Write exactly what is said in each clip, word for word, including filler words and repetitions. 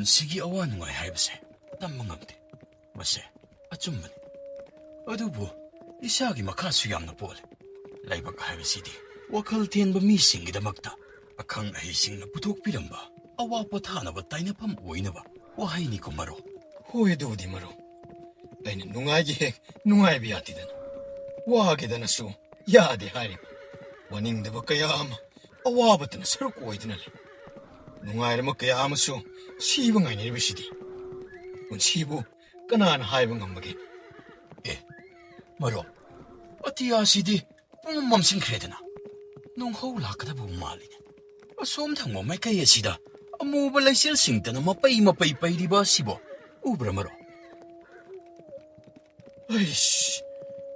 ꯄꯨꯟꯁꯤꯒꯤ ꯑꯋꯥ ꯅꯨꯡꯉꯥꯏ ꯍꯥꯏꯕꯁꯦ ꯇꯝꯕ ꯉꯝꯗꯦ꯫ ꯃꯁꯦ ꯑꯆꯨꯝꯕꯅꯤ꯫ ꯑꯗꯨꯕꯨ ꯏꯁꯥꯒꯤ ꯃꯈꯥꯁꯨ ꯌꯥꯝꯅ ꯄꯣꯜꯂꯤ꯫ ꯂꯥꯏꯕꯛ ꯍꯥꯏꯕꯁꯤꯗꯤ ꯋꯥꯈꯜ ꯊꯦꯟꯕ ꯃꯤꯁꯤꯡꯒꯤꯗꯃꯛꯇ ꯑꯈꯪ ꯑꯍꯩꯁꯤꯡꯅ ꯄꯨꯊꯣꯛꯄꯤꯔꯝꯕ ꯑꯋꯥ ꯄꯣꯊꯥꯅꯕ ꯇꯥꯏꯅꯐꯝ ꯑꯣꯏꯅꯕ ꯋꯥꯍꯩꯅꯤꯀꯣ ꯃꯔꯨꯞ꯫ ꯍꯣꯏ, ꯑꯗꯨꯕꯨꯗꯤ ꯃꯔꯨꯞ꯫ ꯑꯩꯅ ꯅꯨꯡꯉꯥꯏꯒꯦ ꯍꯦꯛ ꯅꯨꯡꯉꯥꯏꯕ ꯌꯥꯗꯦꯗꯅ, ꯋꯥꯒꯦꯗꯅꯁꯨ ꯌꯥꯗꯦ ꯍꯥꯏꯔꯤꯕ꯫ ꯋꯥꯅꯤꯡꯗꯕ ꯀꯌꯥ ꯑꯃ ꯑꯋꯥꯕꯇꯅ ꯁꯔꯨꯛ ꯑꯣꯏꯗꯨꯅ ꯂꯩ꯫ ꯅꯨꯡꯉꯥꯏꯔꯕ ꯀꯌꯥ ꯑꯃꯁꯨ ꯁꯤꯕ ꯉꯥꯏꯅꯔꯤꯕꯁꯤꯗꯤ꯫ ꯄꯨꯟꯁꯤꯕꯨ ꯀꯅꯥꯅ ꯍꯥꯏꯕ ꯉꯝꯕꯒꯦ? ꯑꯦ, ꯃꯔꯨꯞ, ꯑꯇꯤꯌꯥꯁꯤꯗꯤ ꯄꯨꯝꯃꯝ ꯃꯝꯁꯤꯟꯈ꯭ꯔꯦꯗꯅ꯫ ꯅꯣꯡꯍꯧ ꯂꯥꯛꯀꯗꯕ ꯃꯥꯜꯂꯤꯅꯦ꯫ ꯑꯁꯣꯝ ꯊꯪꯕ ꯃꯥꯏꯀꯩ ꯑꯁꯤꯗ ꯑꯃꯨꯕ ꯂꯩꯆꯤꯜꯁꯤꯡꯇꯅ ꯃꯄꯩ ꯃꯄꯩ ꯄꯩꯔꯤꯕ ꯑꯁꯤꯕꯨ ꯎꯕ꯭ꯔꯥ ꯃꯔꯨꯞ? ꯑꯩꯁ,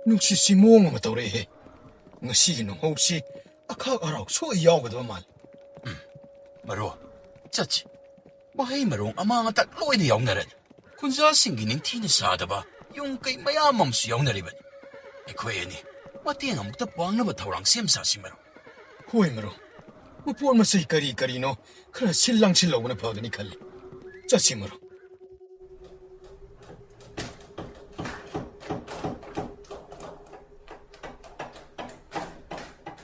ꯅꯨꯡꯁꯤꯠꯁꯤ ꯃꯑꯣꯡ ꯑꯃ ꯇꯧꯔꯛꯑꯦꯍꯦ꯫ ꯉꯁꯤꯒꯤ ꯅꯣꯡꯍꯧꯁꯤ ꯑꯈꯥꯛ ꯑꯔꯥꯎ ꯁꯣꯏ ꯌꯥꯎꯒꯗꯕ ꯃꯥꯜꯂꯤ꯫ ꯃꯔꯨꯞ, ꯆꯠꯁꯤ꯫ ꯃꯍꯩ ꯃꯔꯣꯡ ꯑꯃꯥꯡ ꯑꯇꯥꯛ ꯂꯣꯏꯅ ꯌꯥꯎꯅꯔꯅꯤ꯫ ꯈꯨꯟꯖꯥꯁꯤꯡꯒꯤ ꯅꯤꯡꯊꯤꯅ ꯁꯥꯗꯕ ꯌꯨꯝ ꯀꯩ ꯃꯌꯥꯝ ꯑꯃꯁꯨ ꯌꯥꯎꯅꯔꯤꯕꯅꯤ꯫ ꯑꯩꯈꯣꯏ ꯑꯅꯤ ꯃꯇꯦꯡ ꯑꯃꯨꯛꯇ ꯄꯥꯡꯅꯕ ꯊꯧꯔꯥꯡ ꯁꯦꯝ ꯁꯥꯁꯤ ꯃꯔꯨꯞ꯫ ꯍꯣꯏ ꯃꯔꯨꯞ, ꯃꯄꯣꯠ ꯃꯆꯩ ꯀꯔꯤ ꯀꯔꯤꯅꯣ ꯈꯔ ꯁꯤꯜ ꯂꯥꯡꯁꯤꯜꯍꯧꯕꯅ ꯐꯒꯅꯤ ꯈꯜꯂꯤ꯫ ꯆꯠꯁꯤ ꯃꯔꯨꯞ꯫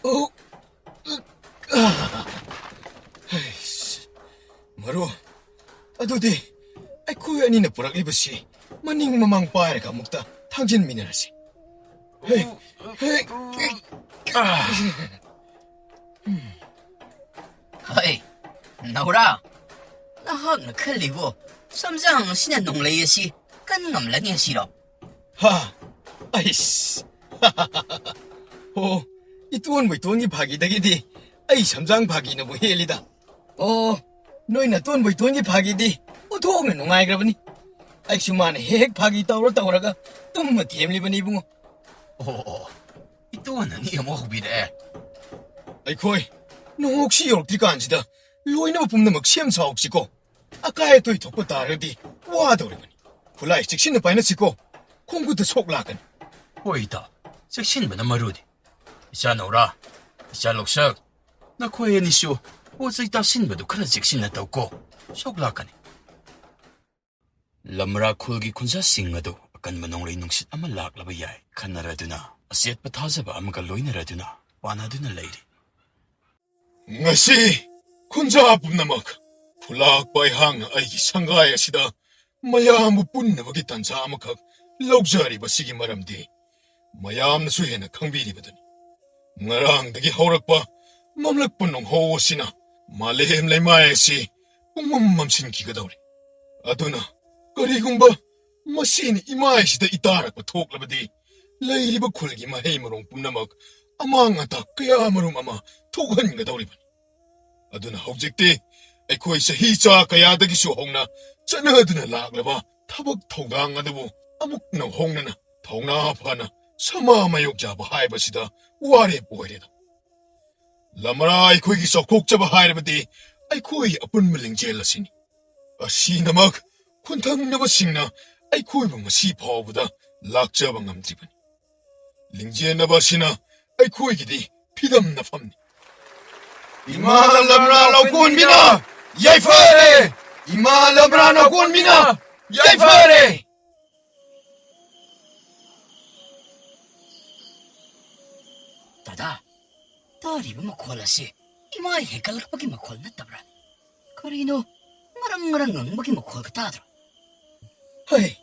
ꯑꯣ, ꯑ, ꯍꯩꯁ, ꯃꯔꯨꯞ, ꯑꯗꯨꯗꯤ ꯑꯩꯈꯣꯏ ꯑꯅꯤꯅ ꯄꯨꯔꯛꯂꯤꯕꯁꯤ ꯃꯅꯤꯡ ꯃꯃꯥꯡ ꯄꯥꯏꯔꯒ ꯑꯃꯨꯛꯇ ꯊꯥꯡꯖꯤꯟꯃꯤꯟꯅꯔꯁꯤ꯫ ꯍꯦ, ꯍꯦ, ꯑ꯫ ꯍꯩ, ꯅꯥꯎꯔꯥ, ꯅꯍꯥꯛꯅ ꯈꯜꯂꯤꯕꯣ, ꯁꯝꯖꯥꯡ ꯑꯁꯤꯅ ꯅꯣꯡꯂꯩ ꯑꯁꯤ ꯀꯟ ꯉꯝꯂꯅꯤ ꯑꯁꯤꯔꯣ? ꯍꯥ, ꯑꯩꯁ꯫ ꯑꯣ, ꯏꯇꯣꯟꯕ ꯏꯇꯣꯟꯒꯤ ꯐꯥꯒꯤꯗꯒꯤꯗꯤ ꯑꯩ ꯁꯝꯖꯥꯡ ꯐꯥꯒꯤꯅꯕꯨ ꯍꯦꯜꯂꯤꯗ꯫ ꯑꯣ, ꯅꯣꯏ ꯅꯇꯣꯟꯕ ꯏꯇꯣꯟꯒꯤ ꯐꯥꯒꯤꯗꯤ ꯑꯣꯟꯊꯣꯛꯅ ꯅꯨꯡꯉꯥꯏꯈ꯭ꯔꯕꯅꯤ꯫ ꯑꯩꯁꯨ ꯃꯥꯅ ꯍꯦꯛ ꯍꯦꯛ ꯐꯥꯒꯤ ꯇꯧꯔ ꯇꯧꯔꯒ ꯇꯨꯝꯃ ꯊꯦꯝꯂꯤꯕꯅꯤ ꯏꯕꯨꯡꯉꯣ꯫ ꯑꯣ, ꯑꯣ, ꯏꯇꯣꯟ ꯑꯅꯤ ꯑꯃꯨꯛ ꯍꯧꯕꯤꯔꯛꯑꯦ꯫ ꯑꯩꯈꯣꯏ ꯅꯣꯡꯍꯣꯛꯁꯤ ꯌꯧꯔꯛꯇ꯭ꯔꯤꯀꯥꯟꯁꯤꯗ ꯂꯣꯏꯅꯕ ꯄꯨꯝꯅꯃꯛ ꯁꯦꯝ ꯁꯥꯍꯧꯁꯤꯀꯣ꯫ ꯑꯀꯥꯏ ꯑꯇꯣꯏ ꯊꯣꯛꯄ ꯇꯥꯔꯒꯗꯤ ꯋꯥꯗꯧꯔꯤꯕꯅꯤ꯫ ꯈꯨꯠꯂꯥꯏ ꯆꯦꯛꯁꯤꯟꯅ ꯄꯥꯏꯅꯁꯤꯀꯣ꯫ ꯈꯣꯡꯈꯨꯠꯇ ꯁꯣꯛ ꯂꯥꯛꯀꯅꯤ꯫ ꯍꯣꯏ ꯏꯇꯥꯎ, ꯆꯦꯛꯁꯤꯟꯕꯅ ꯃꯔꯨꯅꯤ꯫ ꯏꯆꯥ ꯅꯧꯔꯥ, ꯏꯆꯥ ꯂꯧꯁꯛ, ꯅꯈꯣꯏ ꯑꯅꯤꯁꯨ ꯄꯣꯠ ꯆꯩ ꯇꯥꯁꯤꯟꯕꯗꯨ ꯈꯔ ꯆꯦꯛꯁꯤꯟꯅ ꯇꯧꯀꯣ꯫ ꯁꯣꯛ ꯂꯥꯛꯀꯅꯤ꯫ ꯂꯝꯔꯥ ꯈꯨꯜꯒꯤ ꯈꯨꯟꯖꯥꯁꯤꯡ ꯑꯗꯨ ꯑꯀꯟꯕ ꯅꯣꯡꯂꯩ ꯅꯨꯡꯁꯤꯠ ꯑꯃ ꯂꯥꯛꯂꯕ ꯌꯥꯏ ꯈꯟꯅꯔꯗꯨꯅ, ꯑꯆꯦꯠꯄ ꯊꯥꯖꯕ ꯑꯃꯒ ꯂꯣꯏꯅꯔꯗꯨꯅ ꯄꯥꯟꯅꯗꯨꯅ ꯂꯩꯔꯤ꯫ ꯉꯁꯤ ꯈꯨꯟꯖꯥ ꯄꯨꯝꯅꯃꯛ ꯈꯨꯂꯥꯛꯄ ꯑꯩꯍꯥꯛꯅ ꯑꯩꯒꯤ ꯁꯪꯒꯥꯏ ꯑꯁꯤꯗ ꯃꯌꯥꯝꯕꯨ ꯄꯨꯟꯅꯕꯒꯤ ꯇꯥꯟꯖꯥ ꯑꯃꯈꯛ ꯂꯧꯖꯔꯤꯕꯁꯤꯒꯤ ꯃꯔꯝꯗꯤ, ꯃꯌꯥꯝꯅꯁꯨ ꯍꯦꯟꯅ ꯈꯪꯕꯤꯔꯤꯕꯗꯨꯅꯤ꯫ ꯉꯔꯥꯡꯗꯒꯤ ꯍꯧꯔꯛꯄ ꯃꯝꯂꯛꯄ ꯅꯣꯡꯍꯧ ꯑꯁꯤꯅ ꯃꯥꯂꯦꯝ ꯂꯩꯃꯥꯏ ꯑꯁꯤ ꯄꯨꯡꯃꯝ ꯃꯝꯁꯤꯟꯈꯤꯒꯗꯧꯔꯤ꯫ ꯑꯗꯨꯅ ꯀꯔꯤꯒꯨꯝꯕ ꯃꯁꯤꯅ ꯏꯃꯥꯏꯁꯤꯗ ꯏꯇꯥꯔꯛꯄ ꯊꯣꯛꯂꯕꯗꯤ, ꯂꯩꯔꯤꯕ ꯈꯨꯜꯒꯤ ꯃꯍꯩ ꯃꯔꯣꯡ ꯄꯨꯝꯅꯃꯛ ꯑꯃꯥꯡ ꯑꯇꯥ ꯀꯌꯥ ꯃꯔꯨꯝ ꯑꯃ ꯊꯣꯛꯍꯟꯒꯗꯧꯔꯤꯕꯅꯤ꯫ ꯑꯗꯨꯅ ꯍꯧꯖꯤꯛꯇꯤ ꯑꯩꯈꯣꯏ ꯆꯍꯤ ꯆꯥ ꯀꯌꯥꯗꯒꯤꯁꯨ ꯍꯧꯅ ꯆꯠꯅꯗꯨꯅ ꯂꯥꯛꯂꯕ ꯊꯕꯛ ꯊꯧꯗꯥꯡ ꯑꯗꯨꯕꯨ ꯑꯃꯨꯛ ꯅꯧꯍꯧꯅꯅ ꯊꯧꯅꯥ ꯐꯅ ꯁꯃꯥ ꯃꯥꯌꯣꯛ ꯆꯥꯕ ꯍꯥꯏꯕꯁꯤꯗ ꯋꯥꯔꯦꯞ ꯑꯣꯏꯔꯦꯗ꯫ ꯂꯝꯔꯥ ꯑꯩꯈꯣꯏꯒꯤ ꯆꯥꯎꯊꯣꯛꯆꯕ ꯍꯥꯏꯔꯕꯗꯤ ꯑꯩꯈꯣꯏ ꯑꯄꯨꯟꯕ ꯂꯤꯡꯖꯦꯜ ꯑꯁꯤꯅꯤ꯫ ꯑꯁꯤꯅꯃꯛ ꯈꯨꯟꯊꯪꯅꯕꯁꯤꯡꯅ ꯑꯩꯈꯣꯏꯕꯨ ꯉꯁꯤ ꯐꯥꯎꯕꯗ ꯂꯥꯛꯆꯕ ꯉꯝꯗ꯭ꯔꯤꯕꯅꯤ꯫ ꯂꯤꯡꯖꯦꯟꯅꯕ ꯑꯁꯤꯅ ꯑꯩꯈꯣꯏꯒꯤꯗꯤ ꯐꯤꯗꯝ ꯅꯐꯝꯅꯤ꯫ ꯏꯃꯥ ꯂꯝꯔꯥ ꯂꯧꯀꯣꯟꯕꯤꯅ ꯌꯥꯏꯐꯔꯦ! ꯏꯃꯥ ꯂꯝꯔꯥ ꯂꯧꯀꯣꯟꯕꯤꯅ ꯌꯥꯏꯐꯔꯦ! ꯗꯥꯗꯥ, ꯇꯥꯔꯤꯕ ꯃꯈꯣꯜ ꯑꯁꯤ ꯏꯃꯥꯏ ꯍꯦꯟꯒꯠꯂꯛꯄꯒꯤ ꯃꯈꯣꯜ ꯅꯠꯇꯕ꯭ꯔꯥ? ꯀꯔꯤꯅꯣ, ꯉꯔꯪ ꯉꯔꯪ ꯉꯪꯕꯒꯤ ꯃꯈꯣꯜꯒ ꯇꯥꯗ꯭ꯔꯣ? ꯍꯩ,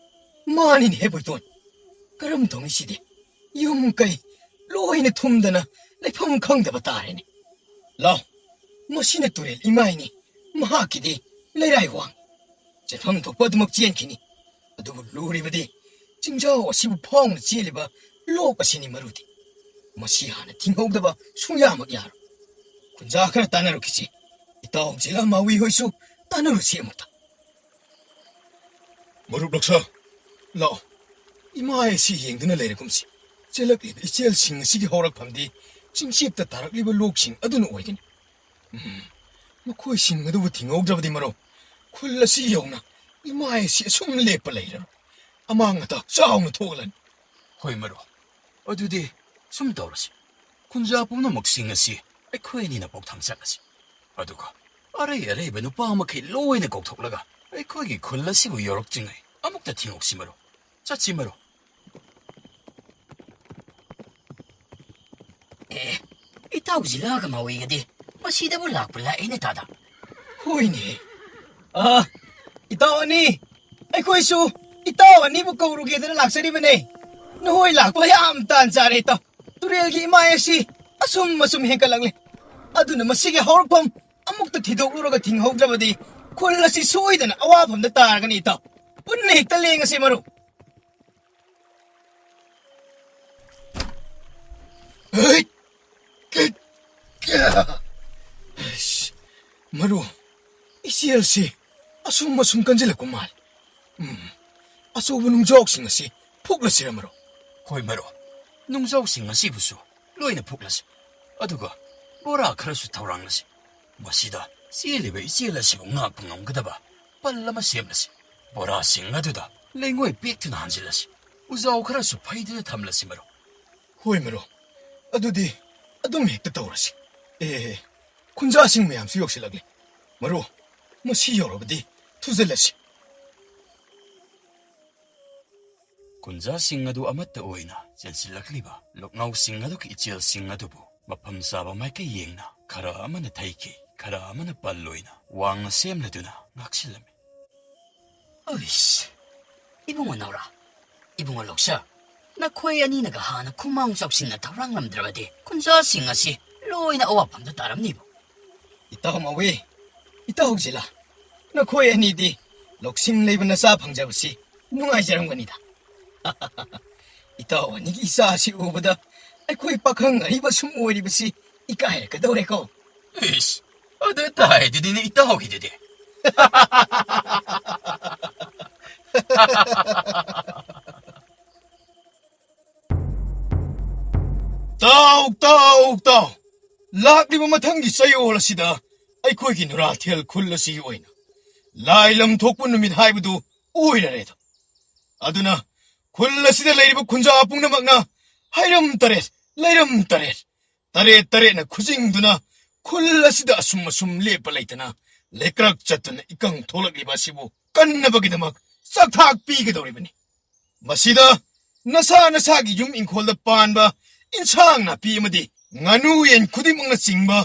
ꯃꯥꯅꯤꯅꯦꯍꯦ ꯕꯣꯏꯇꯣꯟ꯫ ꯀꯔꯝ ꯇꯧꯅꯤ ꯁꯤꯗꯤ? ꯌꯨꯝ ꯀꯩ ꯂꯣꯏꯅ ꯊꯨꯝꯗꯅ ꯂꯩꯐꯝ ꯈꯪꯗꯕ ꯇꯥꯔꯦꯅꯦ꯫ ꯂꯥꯎ, ꯃꯁꯤꯅ ꯇꯨꯔꯦꯜ ꯏꯃꯥꯏꯅꯤ, ꯃꯍꯥꯛꯀꯤꯗꯤ ꯂꯩꯔꯥꯏ ꯋꯥꯡ꯫ ꯆꯦꯟꯐꯝ ꯊꯣꯛꯄ ꯑꯗꯨꯃꯛ ꯆꯦꯟꯈꯤꯅꯤ꯫ ꯑꯗꯨꯕꯨ ꯂꯨꯔꯤꯕꯗꯤ ꯆꯤꯡꯖꯥꯎ ꯑꯁꯤꯕꯨ ꯐꯥꯎꯅ ꯆꯦꯜꯂꯤꯕ ꯂꯣꯛ ꯑꯁꯤꯅꯤ ꯃꯔꯨꯗꯤ꯫ ꯃꯁꯤ ꯍꯥꯟꯅ ꯊꯤꯡꯍꯧꯗꯕ ꯁꯨꯡꯌꯥꯃꯛ ꯌꯥꯔꯣꯏ꯫ ꯈꯨꯟꯖꯥ ꯈꯔ ꯇꯥꯟꯅꯔꯨꯈꯤꯁꯤ꯫ ꯏꯇꯥꯎ ꯖꯤꯂꯥ ꯃꯥꯋꯤ ꯍꯣꯏꯁꯨ ꯇꯥꯟꯅꯔꯨꯁꯤ ꯑꯃꯨꯛꯇ꯫ ꯃꯔꯨꯞ ꯂꯛꯁꯥ, ꯂꯥꯛꯑꯣ꯫ ꯏꯃꯥꯏ ꯑꯁꯤ ꯌꯦꯡꯗꯨꯅ ꯂꯩꯔꯒꯨꯝꯁꯤ꯫ ꯆꯦꯜꯂꯛꯂꯤꯕ ꯏꯆꯦꯜꯁꯤꯡ ꯑꯁꯤꯒꯤ ꯍꯧꯔꯛꯐꯝꯗꯤ ꯆꯤꯡꯆꯦꯞꯇ ꯇꯥꯔꯛꯂꯤꯕ ꯂꯣꯛꯁꯤꯡ ꯑꯗꯨꯅ ꯑꯣꯏꯒꯅꯤ꯫ ꯎꯝ, ꯃꯈꯣꯏꯁꯤꯡ ꯑꯗꯨꯕꯨ ꯊꯤꯡꯍꯧꯗ꯭ꯔꯕꯗꯤ ꯃꯔꯨꯞ, ꯈꯨꯜ ꯑꯁꯤ ꯌꯧꯅ ꯏꯃꯥꯏ ꯑꯁꯤ ꯑꯁꯨꯝ ꯂꯦꯞꯄ ꯂꯩꯔꯔꯣꯏ꯫ ꯑꯃꯥꯡ ꯑꯇꯥ ꯆꯥꯎꯅ ꯊꯣꯛꯍꯜꯂꯅꯤ꯫ ꯍꯣꯏ ꯃꯔꯨꯞ, ꯑꯗꯨꯗꯤ ꯁꯨꯝ ꯇꯧꯔꯁꯤ꯫ ꯈꯨꯟꯖꯥ ꯄꯨꯝꯅꯃꯛꯁꯤꯡ ꯑꯁꯤ ꯑꯩꯈꯣꯏ ꯑꯅꯤꯅ ꯄꯣꯛꯊꯥꯡ ꯆꯠꯂꯁꯤ꯫ ꯑꯗꯨꯒ ꯑꯔꯩ ꯑꯔꯩꯕ ꯅꯨꯄꯥ ꯃꯈꯩ ꯂꯣꯏꯅ ꯀꯧꯊꯣꯛꯂꯒ ꯑꯩꯈꯣꯏꯒꯤ ꯈꯨꯜ ꯑꯁꯤꯕꯨ ꯌꯧꯔꯛꯇ꯭ꯔꯤꯉꯩ ꯑꯃꯨꯛꯇ ꯊꯤꯡꯍꯧꯁꯤ ꯃꯔꯨꯞ꯫ ꯆꯠꯁꯤ ꯃꯔꯨꯞ꯫ ꯑꯦ, ꯏꯇꯥꯎ ꯖꯤꯂꯥꯒ ꯃꯥꯋꯤꯒꯗꯤ ꯃꯁꯤꯗꯕꯨ ꯂꯥꯛꯄ ꯂꯥꯛꯏꯅꯦ ꯇꯥꯗ꯫ ꯍꯣꯏꯅꯦ꯫ ꯑ, ꯏꯇꯥꯎ ꯑꯅꯤ, ꯑꯩꯈꯣꯏꯁꯨ ꯏꯇꯥꯎ ꯑꯅꯤꯕꯨ ꯀꯧꯔꯨꯒꯦꯗꯅ ꯂꯥꯛꯆꯔꯤꯕꯅꯦ꯫ ꯅꯈꯣꯏ ꯂꯥꯛꯄ ꯌꯥꯝ ꯇꯥꯟ ꯆꯥꯔꯦ ꯏꯇꯥꯎ꯫ ꯇꯨꯔꯦꯜꯒꯤ ꯏꯃꯥꯏ ꯑꯁꯤ ꯑꯁꯨꯝ ꯑꯁꯨꯝ ꯍꯦꯟꯒꯠꯂꯛꯂꯦ꯫ ꯑꯗꯨꯅ ꯃꯁꯤꯒꯤ ꯍꯧꯔꯛꯐꯝ ꯑꯃꯨꯛꯇ ꯊꯤꯗꯣꯛꯂꯨꯔꯒ ꯊꯤꯡꯍꯧꯗ꯭ꯔꯕꯗꯤ ꯈꯨꯜ ꯑꯁꯤ ꯁꯣꯏꯗꯅ ꯑꯋꯥꯐꯝꯗ ꯇꯥꯔꯒꯅꯤ ꯏꯇꯥꯎ꯫ ꯄꯨꯟꯅ ꯍꯦꯛꯇ ꯂꯦꯡꯉꯁꯤ ꯃꯔꯨꯞ꯫ ꯍꯩꯠ! ꯀ-, ꯀ-, ꯑꯁ, ꯃꯔꯨꯞ, ꯏꯆꯦꯜꯁꯤ ꯑꯁꯨꯝ ꯑꯁꯨꯝ ꯀꯟꯖꯤꯜꯂꯛꯄ ꯃꯥꯜꯂꯤ꯫ ꯎꯝ, ꯑꯆꯧꯕ ꯅꯨꯡꯖꯥꯎꯁꯤꯡ ꯑꯁꯤ ꯐꯨꯛꯂꯁꯤꯔ ꯃꯔꯨꯞ? ꯍꯣꯏ ꯃꯔꯨꯞ, ꯅꯨꯡꯖꯥꯎꯁꯤꯡ ꯑꯁꯤꯕꯨꯁꯨ ꯂꯣꯏꯅ ꯐꯨꯛꯂꯁꯤ꯫ ꯑꯗꯨꯒ ꯕꯣꯔꯥ ꯈꯔꯁꯨ ꯊꯧꯔꯥꯡꯂꯁꯤ꯫ ꯃꯁꯤꯗ ꯆꯦꯜꯂꯤꯕ ꯏꯆꯦꯜ ꯑꯁꯤꯕꯨ ꯉꯥꯛꯄ ꯉꯝꯒꯗꯕ ꯄꯜ ꯑꯃ ꯁꯦꯝꯂꯁꯤ꯫ ꯕꯣꯔꯥꯁꯤꯡ ꯑꯗꯨꯗ ꯂꯩꯉꯣꯏ ꯄꯦꯛꯇꯨꯅ ꯍꯥꯟꯖꯤꯜꯂꯁꯤ꯫ ꯎꯖꯥꯎ ꯈꯔꯁꯨ ꯐꯩꯗꯨꯅ ꯊꯝꯂꯁꯤ ꯃꯔꯨꯞ꯫ ꯍꯣꯏ ꯃꯔꯨꯞ, ꯑꯗꯨꯗꯤ ꯑꯗꯨꯝ ꯍꯦꯛꯇ ꯇꯧꯔꯁꯤ꯫ ꯑꯦ, ꯈꯨꯟꯖꯥꯁꯤꯡ ꯃꯌꯥꯝꯁꯨ ꯌꯧꯁꯤꯜꯂꯛꯂꯦ꯫ ꯃꯔꯨꯞ, ꯃꯁꯤ ꯌꯧꯔꯕꯗꯤ ꯊꯨꯖꯤꯜꯂꯁꯤ꯫ ꯈꯨꯟꯖꯥꯁꯤꯡ ꯑꯗꯨ ꯑꯃꯠꯇ ꯑꯣꯏꯅ ꯆꯦꯟꯁꯤꯜꯂꯛꯂꯤꯕ ꯂꯨꯛꯅꯥꯎꯁꯤꯡ ꯑꯗꯨꯒꯤ ꯏꯆꯦꯜꯁꯤꯡ ꯑꯗꯨꯕꯨ ꯃꯐꯝ ꯆꯥꯕ ꯃꯥꯏꯀꯩ ꯌꯦꯡꯅ ꯈꯔ ꯑꯃꯅ ꯊꯩꯈꯤ, ꯈꯔ ꯑꯃꯅ ꯄꯜ ꯑꯣꯏꯅ ꯋꯥꯡꯅ ꯁꯦꯝꯂꯗꯨꯅ ꯉꯥꯛꯁꯤꯜꯂꯝꯃꯤ꯫ ꯑꯩꯁ, ꯏꯕꯨꯡꯉꯣ ꯅꯥꯎꯔꯥ, ꯏꯕꯨꯡꯉꯣ ꯂꯧꯁꯥ, ꯅꯈꯣꯏ ꯑꯅꯤꯅꯒ ꯍꯥꯟꯅ ꯈꯨꯃꯥꯡ ꯆꯥꯎꯁꯤꯟꯅ ꯊꯧꯔꯥꯡꯂꯝꯗ꯭ꯔꯕꯗꯤ ꯈꯨꯟꯖꯥꯁꯤꯡ ꯑꯁꯤ ꯂꯣꯏꯅ ꯑꯋꯥꯐꯝꯗ ꯇꯥꯔꯝꯅꯤꯕꯨ꯫ ꯏꯇꯥꯎ ꯃꯥꯋꯤ, ꯏꯇꯥꯎ ꯖꯤꯂꯥ, ꯅꯈꯣꯏ ꯑꯅꯤꯗꯤ ꯂꯧꯁꯤꯡ ꯂꯩꯕ ꯅꯆꯥ ꯐꯪꯖꯕꯁꯤ ꯅꯨꯡꯉꯥꯏꯖꯔꯝꯒꯅꯤꯗ꯫ ꯏꯇꯥꯎ ꯑꯅꯤꯒꯤ ꯏꯆꯥ ꯑꯁꯤ ꯎꯕꯗ ꯑꯩꯈꯣꯏ ꯄꯥꯈꯪ ꯑꯔꯤꯕ ꯁꯨꯝ ꯑꯣꯏꯔꯤꯕꯁꯤ ꯏꯀꯥꯏꯔꯛꯀꯗꯧꯔꯦꯀꯣ꯫ ꯏꯁ, ꯑꯗꯨ ꯇꯥꯏꯗꯨꯗꯤꯅꯦ ꯏꯇꯥꯎꯒꯤꯗꯨꯗꯤ꯫ ꯇꯥꯎ, ꯇꯥꯎ, ꯇꯥꯎ! ꯂꯥꯛꯂꯤꯕ ꯃꯊꯪꯒꯤ ꯆꯌꯣꯜ ꯑꯁꯤꯗ ꯑꯩꯈꯣꯏꯒꯤ ꯅꯨꯔꯥꯊꯦꯜ ꯈꯨꯜ ꯑꯁꯤꯒꯤ ꯑꯣꯏꯅ ꯂꯥꯏ ꯂꯝ ꯊꯣꯛꯄ ꯅꯨꯃꯤꯠ ꯍꯥꯏꯕꯗꯨ ꯑꯣꯏꯔꯔꯦꯗꯣ꯫ ꯑꯗꯨꯅ ꯈꯨꯜ ꯑꯁꯤꯗ ꯂꯩꯔꯤꯕ ꯈꯨꯟꯖꯥ ꯄꯨꯝꯅꯃꯛꯅ ꯍꯩꯔꯝ ꯇꯔꯦꯠ, ꯂꯩꯔꯝ ꯇꯔꯦꯠ, ꯇꯔꯦꯠ ꯇꯔꯦꯠꯅ ꯈꯨꯖꯤꯡꯗꯨꯅ ꯈꯨꯜ ꯑꯁꯤꯗ ꯑꯁꯨꯝ ꯑꯁꯨꯝ ꯂꯦꯞꯄ ꯂꯩꯇꯅ ꯂꯩꯀ꯭ꯔꯛ ꯆꯠꯇꯨꯅ ꯏꯀꯪ ꯊꯣꯛꯂꯛꯂꯤꯕ ꯑꯁꯤꯕꯨ ꯀꯟꯅꯕꯒꯤꯗꯃꯛ ꯆꯥꯛꯊꯥꯛ ꯄꯤꯒꯗꯧꯔꯤꯕꯅꯤ꯫ ꯃꯁꯤꯗ ꯅꯁꯥ ꯅꯁꯥꯒꯤ ꯌꯨꯝ ꯏꯪꯈꯣꯜꯗ ꯄꯥꯟꯕ ꯏꯟꯁꯥꯡ ꯅꯥꯄꯤ ꯑꯃꯗꯤ ꯉꯥꯅꯨ ꯌꯦꯟ ꯈꯨꯗꯤꯡꯃꯛꯅ ꯆꯤꯡꯕ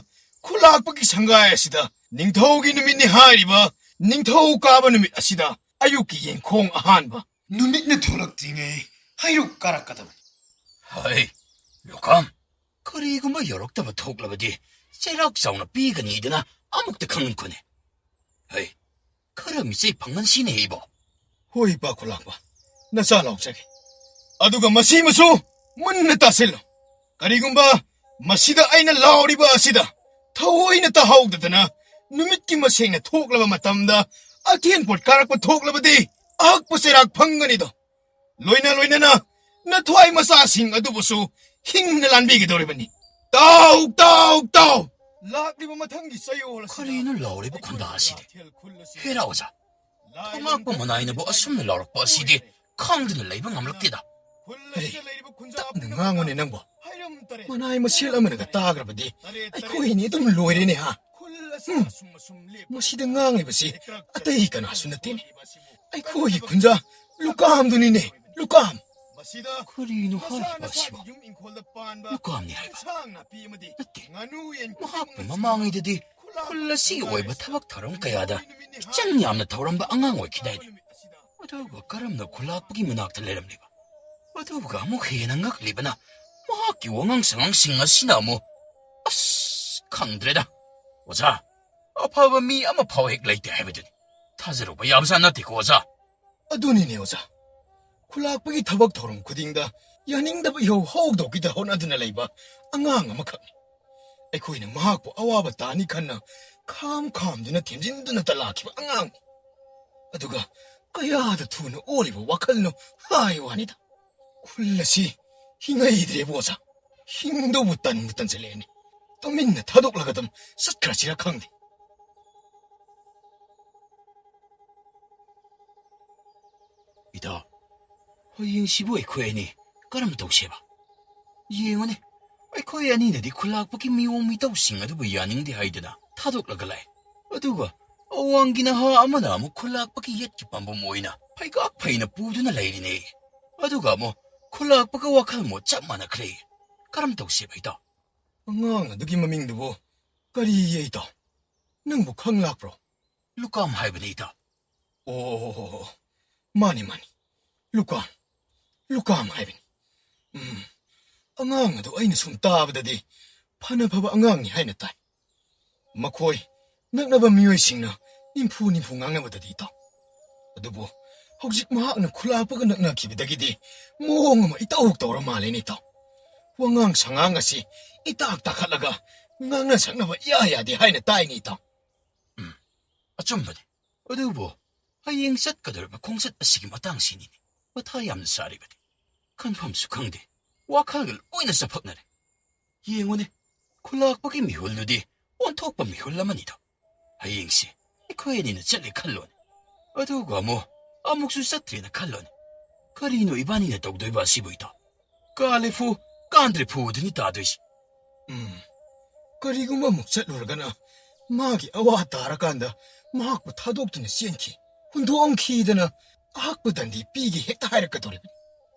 ꯈꯨꯂꯥꯛꯄꯒꯤ ꯁꯪꯒꯥꯏ ꯑꯁꯤꯗ ꯅꯤꯡꯊꯧꯒꯤ ꯅꯨꯃꯤꯠꯅꯤ ꯍꯥꯏꯔꯤꯕ ꯅꯤꯡꯊꯧ ꯀꯥꯕ ꯅꯨꯃꯤꯠ ꯑꯁꯤꯗ ꯑꯌꯨꯛꯀꯤ ꯌꯦꯟꯈꯣꯡ ꯑꯍꯥꯟꯕ ꯅꯨꯃꯤꯠꯅ ꯊꯣꯛꯂꯛꯇ꯭ꯔꯤꯉꯩ ꯍꯩꯔꯨꯛ ꯀꯥꯔꯛꯀꯗꯕꯅꯤ꯫ ꯍꯩ, ꯂꯨꯀꯥꯝ, ꯀꯔꯤꯒꯨꯝꯕ ꯌꯧꯔꯛꯇꯕ ꯊꯣꯛꯂꯕꯗꯤ ꯆꯩꯔꯥꯛ ꯆꯥꯎꯅ ꯄꯤꯒꯅꯤꯗꯅ ꯑꯃꯨꯛꯇ ꯈꯪꯍꯟꯈꯣꯅꯦ꯫ ꯍꯩ, ꯈꯔ ꯃꯤꯆꯩ ꯐꯪꯍꯟꯁꯤꯅꯦ ꯏꯕꯣ꯫ ꯍꯣꯏ, ꯏꯄꯥ ꯈꯨꯂꯥꯛꯄ, ꯅꯆꯥ ꯂꯥꯎꯖꯒꯦ꯫ ꯑꯗꯨꯒ ꯃꯁꯤꯃꯁꯨ ꯃꯨꯟꯅ ꯇꯥꯁꯤꯜꯂꯨ꯫ ꯀꯔꯤꯒꯨꯝꯕ ꯃꯁꯤꯗ ꯑꯩꯅ ꯂꯥꯎꯔꯤꯕ ꯑꯁꯤꯗ ꯊꯑꯣꯏꯅ ꯇꯥꯍꯧꯗꯗꯅ ꯅꯨꯃꯤꯠꯀꯤ ꯃꯁꯦꯡꯅ ꯊꯣꯛꯂꯕ ꯃꯇꯝꯗ ꯑꯊꯦꯟ ꯄꯣꯠ ꯀꯥꯔꯛꯄ ꯊꯣꯛꯂꯕꯗꯤ ꯑꯍꯛꯄ ꯆꯩꯔꯥꯛ ꯐꯪꯒꯅꯤꯗꯣ꯫ ꯂꯣꯏꯅ ꯂꯣꯏꯅꯅ ꯅꯊ꯭ꯋꯥꯏ ꯃꯆꯥꯁꯤꯡ ꯑꯗꯨꯕꯨꯁꯨ ꯍꯤꯡꯅ ꯂꯥꯟꯕꯤꯒꯗꯧꯔꯤꯕꯅꯤ꯫ ꯇꯥꯎ, ꯇꯥꯎ, ꯇꯥꯎ! ꯂꯥꯛꯂꯤꯕ ꯃꯊꯪꯒꯤ ꯆꯌꯣꯜ ꯑꯁꯤꯗ ꯀꯔꯤꯅꯣ ꯂꯥꯎꯔꯤꯕ ꯈꯨꯟꯗꯥ ꯑꯁꯤꯗꯤ? ꯍꯦꯔꯥ ꯑꯣꯖꯥ, ꯊꯣꯉꯥꯛꯄ ꯃꯅꯥꯏꯅꯕꯨ ꯑꯁꯨꯝꯅ ꯂꯥꯎꯔꯛꯄ ꯑꯁꯤꯗꯤ ꯈꯪꯗꯨꯅ ꯂꯩꯕ ꯉꯝꯂꯛꯇꯦꯗ꯫ ꯍꯩ, ꯇꯞꯅ ꯉꯥꯡꯉꯨꯅꯦ ꯅꯪꯕꯣ꯫ ꯃꯅꯥꯏ ꯃꯁꯦꯜ ꯑꯃꯅꯒ ꯇꯥꯈ꯭ꯔꯕꯗꯤ ꯑꯩꯈꯣꯏꯅꯤ ꯑꯗꯨꯝ ꯂꯣꯏꯔꯦꯅꯦ ꯍꯥ? ꯍꯝ, ꯃꯁꯤꯗ ꯉꯥꯡꯂꯤꯕꯁꯤ ꯑꯇꯩ ꯀꯅꯥꯁꯨ ꯅꯠꯇꯦꯅꯦ, ꯑꯩꯈꯣꯏꯒꯤ ꯈꯨꯟꯖꯥ ꯂꯨꯀꯥꯝꯗꯨꯅꯤꯅꯦ, ꯂꯨꯀꯥꯝ꯫ ꯀꯔꯤꯅꯣ ꯍꯥꯏꯔꯤꯕ ꯑꯁꯤꯕꯣ? ꯂꯨꯀꯥꯝꯅꯤ ꯍꯥꯏꯕ? ꯅꯠꯇꯦ, ꯃꯍꯥꯛꯄꯨ ꯃꯃꯥꯡꯉꯩꯗꯗꯤ ꯈꯨꯜ ꯑꯁꯤꯒꯤ ꯑꯣꯏꯕ ꯊꯕꯛ ꯊꯧꯔꯝ ꯀꯌꯥꯗ ꯏꯆꯪ ꯌꯥꯝꯅ ꯊꯧꯔꯝꯕ ꯑꯉꯥꯡ ꯑꯣꯏꯈꯤꯗꯥꯏꯅꯦ? ꯑꯗꯨꯒ ꯀꯔꯝꯅ ꯈꯨꯂꯥꯛꯄꯒꯤ ꯃꯅꯥꯛꯇ ꯂꯩꯔꯝꯂꯤꯕ? ꯑꯗꯨꯒ ꯑꯃꯨꯛ ꯍꯦꯟꯅ ꯉꯛꯂꯤꯕꯅ ꯃꯍꯥꯛꯀꯤ ꯋꯥꯉꯥꯡ ꯁꯉꯥꯡꯁꯤꯡ ꯑꯁꯤꯅ ꯑꯃꯨꯛ, ꯑꯁ, ꯈꯪꯗ꯭ꯔꯦꯗ꯫ ꯑꯣꯖꯥ, ꯑꯐꯕ ꯃꯤ ꯑꯃ ꯐꯥꯎ ꯍꯦꯛ ꯂꯩꯇꯦ ꯍꯥꯏꯕꯗꯨꯅꯤ꯫ ꯊꯥꯖꯔꯨꯕ ꯌꯥꯕꯖꯥꯠ ꯅꯠꯇꯦꯀꯣ, ꯑꯣꯖꯥ꯫ ꯑꯗꯨꯅꯤꯅꯦ, ꯑꯣꯖꯥ꯫ ꯈꯨꯂꯥꯛꯄꯒꯤ ꯊꯕꯛ ꯊꯧꯔꯝ ꯈꯨꯗꯤꯡꯗ ꯌꯥꯅꯤꯡꯗꯕ ꯏꯍꯧ ꯍꯧꯗꯣꯛꯀꯤꯗ ꯍꯣꯠꯅꯗꯨꯅ ꯂꯩꯕ ꯑꯉꯥꯡ ꯑꯃꯈꯛꯅꯤ꯫ ꯑꯩꯈꯣꯏꯅ ꯃꯍꯥꯛꯄꯨ ꯑꯋꯥꯕ ꯇꯥꯅꯤ ꯈꯟꯅ ꯈꯥꯝ ꯈꯥꯝꯗꯨꯅ ꯊꯦꯝꯖꯤꯟꯗꯨꯅꯇ ꯂꯥꯛꯈꯤꯕ ꯑꯉꯥꯡꯅꯤ꯫ ꯑꯗꯨꯒ ꯀꯌꯥꯗ ꯊꯨꯅ ꯑꯣꯜꯂꯤꯕ ꯋꯥꯈꯜꯅꯣ ꯍꯥꯏ ꯋꯥꯅꯤꯗ꯫ ꯈꯨꯜ ꯑꯁꯤ ꯍꯤꯡꯍꯩꯗ꯭ꯔꯦꯕꯨ ꯑꯣꯖꯥ꯫ ꯍꯤꯡꯗꯧꯕꯨ ꯇꯟꯕꯨ ꯇꯟꯁꯤꯜꯂꯛꯑꯦꯅꯦ꯫ ꯇꯨꯃꯤꯟꯅ ꯊꯥꯗꯣꯛꯂꯒ ꯑꯗꯨꯝ ꯆꯠꯈ꯭ꯔꯁꯤꯔ ꯈꯪꯗꯦ꯫ ꯏꯇꯥ, ꯍꯌꯦꯡꯁꯤꯕꯨ ꯑꯩꯈꯣꯏ ꯑꯅꯤ ꯀꯔꯝ ꯇꯧꯁꯦꯕ? ꯌꯦꯡꯉꯨꯅꯦ, ꯑꯩꯈꯣꯏ ꯑꯅꯤꯅꯗꯤ ꯈꯨꯂꯥꯛꯄꯒꯤ ꯃꯤꯑꯣꯡ ꯃꯤꯇꯧꯁꯤꯡ ꯑꯗꯨꯕꯨ ꯌꯥꯅꯤꯡꯗꯦ ꯍꯥꯏꯗꯅ ꯊꯥꯗꯣꯛꯂꯒ ꯂꯥꯛꯑꯦ꯫ ꯑꯗꯨꯒ ꯑꯋꯥꯡꯒꯤ ꯅꯍꯥ ꯑꯃꯅ ꯑꯃꯨꯛ ꯈꯨꯜꯂꯥꯛꯄꯒꯤ ꯌꯦꯠꯀꯤ ꯄꯥꯝꯕꯣꯝ ꯑꯣꯏꯅ ꯐꯩꯒꯥꯛ ꯐꯩꯅ ꯄꯨꯗꯨꯅ ꯂꯩꯔꯤꯅꯦ꯫ ꯑꯗꯨꯒ ꯑꯃꯨꯛ ꯈꯨꯜꯂꯥꯛꯄꯒ ꯋꯥꯈꯜ ꯃꯣꯠ ꯆꯞ ꯃꯥꯟꯅꯈ꯭ꯔꯦ꯫ ꯀꯔꯝ ꯇꯧꯁꯦꯕ, ꯏꯇꯥꯎ? ꯑꯉꯥꯡ ꯑꯗꯨꯒꯤ ꯃꯃꯤꯡꯗꯨꯕꯨ ꯀꯔꯤꯌꯦ, ꯏꯇꯥꯎ? ꯅꯪꯕꯨ ꯈꯪ ꯂꯥꯛꯄ꯭ꯔꯣ? ꯂꯨꯀꯥꯝ ꯍꯥꯏꯕꯅꯤ, ꯏꯇꯥꯎ꯫ ꯑꯣ, ꯃꯥꯅꯤ, ꯃꯥꯅꯤ꯫ ꯂꯨꯀꯥꯝ, ꯂꯨꯀꯥꯝ ꯍꯥꯏꯕꯅꯤ꯫ ꯎꯝ, ꯑꯉꯥꯡ ꯑꯗꯨ ꯑꯩꯅ ꯁꯨꯝ ꯇꯥꯕꯗꯗꯤ ꯐꯅ ꯐꯕ ꯑꯉꯥꯡꯅꯤ ꯍꯥꯏꯅ ꯇꯥꯏ꯫ ꯃꯈꯣꯏ ꯅꯛꯅꯕ ꯃꯤꯑꯣꯏꯁꯤꯡꯅ ꯅꯤꯝꯐꯨ ꯅꯤꯝꯐꯨ ꯉꯥꯡꯅꯕꯗꯗꯤ, ꯏꯇꯥꯎ꯫ ꯑꯗꯨꯕꯨ ꯍꯧꯖꯤꯛ ꯃꯍꯥꯛꯅ ꯈꯨꯂꯥꯛꯄꯒ ꯅꯛꯅꯈꯤꯕꯗꯒꯤꯗꯤ ꯃꯑꯣꯡ ꯑꯃ ꯏꯇꯧ ꯇꯧꯔ ꯃꯥꯜꯂꯦꯅꯦ, ꯏꯇꯥꯎ꯫ ꯋꯥꯉꯥꯡ ꯁꯉꯥꯡ ꯑꯁꯤ ꯏꯇꯥꯛ ꯇꯥꯈꯠꯂꯒ ꯉꯥꯡꯅ ꯁꯛꯅꯕ ꯏꯌꯥ ꯌꯥꯗꯦ ꯍꯥꯏꯅ ꯇꯥꯏꯅꯦ, ꯏꯇꯥꯎ꯫ ꯎꯝ, ꯑꯆꯨꯝꯕꯅꯤ꯫ ꯑꯗꯨꯕꯨ ꯍꯌꯦꯡ ꯆꯠꯀꯗꯧꯔꯤꯕ ꯈꯣꯡꯆꯠ ꯑꯁꯤꯒꯤ ꯃꯇꯥꯡꯁꯤꯅꯤꯅꯦ ꯃꯊꯥ ꯌꯥꯝꯅ ꯁꯥꯔꯤꯕꯗꯤ꯫ ꯈꯟꯐꯝꯁꯨ ꯈꯪꯗꯦ, ꯋꯥꯈꯜꯒ ꯂꯣꯏꯅ ꯆꯐꯛꯅꯔꯦ꯫ ꯌꯦꯡꯉꯨꯅꯦ, ꯈꯨꯂꯥꯛꯄꯒꯤ ꯃꯤꯍꯨꯜꯗꯨꯗꯤ ꯑꯣꯟꯊꯣꯛꯄ ꯃꯤꯍꯨꯜ ꯑꯃꯅꯤꯗꯣ꯫ ꯍꯌꯦꯡꯁꯦ ꯑꯩꯈꯣꯏ ꯑꯅꯤꯅ ꯆꯠꯂꯦ ꯈꯜꯂꯣꯅꯦ, ꯑꯗꯨꯒ ꯑꯃꯨꯛ ꯑꯃꯨꯛꯁꯨ ꯆꯠꯇ꯭ꯔꯦꯅ ꯈꯜꯂꯣꯅꯦ꯫ ꯀꯔꯤꯅꯣ ꯏꯕꯥꯅꯤꯅ ꯇꯧꯗꯣꯏꯕ ꯑꯁꯤꯕꯨ, ꯏꯇꯥꯎ? ꯀꯥꯂꯦꯐꯨ ꯀꯥꯟꯗ꯭ꯔꯦꯐꯨ ꯑꯗꯨꯅꯤ ꯇꯥꯗꯣꯏꯁꯦ꯫ ꯎꯝ, ꯀꯔꯤꯒꯨꯝꯕ ꯑꯃꯨꯛ ꯆꯠꯂꯨꯔꯒꯅ ꯃꯥꯒꯤ ꯑꯋꯥ ꯇꯥꯔꯀꯥꯟꯗ ꯃꯍꯥꯛꯄꯨ ꯊꯥꯗꯣꯛꯇꯨꯅ ꯆꯦꯟꯈꯤ, ꯍꯨꯟꯗꯣꯛꯑꯝꯈꯤꯗꯅ ꯑꯍꯛꯄ ꯗꯟꯗꯤ ꯄꯤꯒꯦ ꯍꯦꯛꯇ ꯍꯥꯏꯔꯛꯀꯗꯧꯔꯤꯕꯅꯤ꯫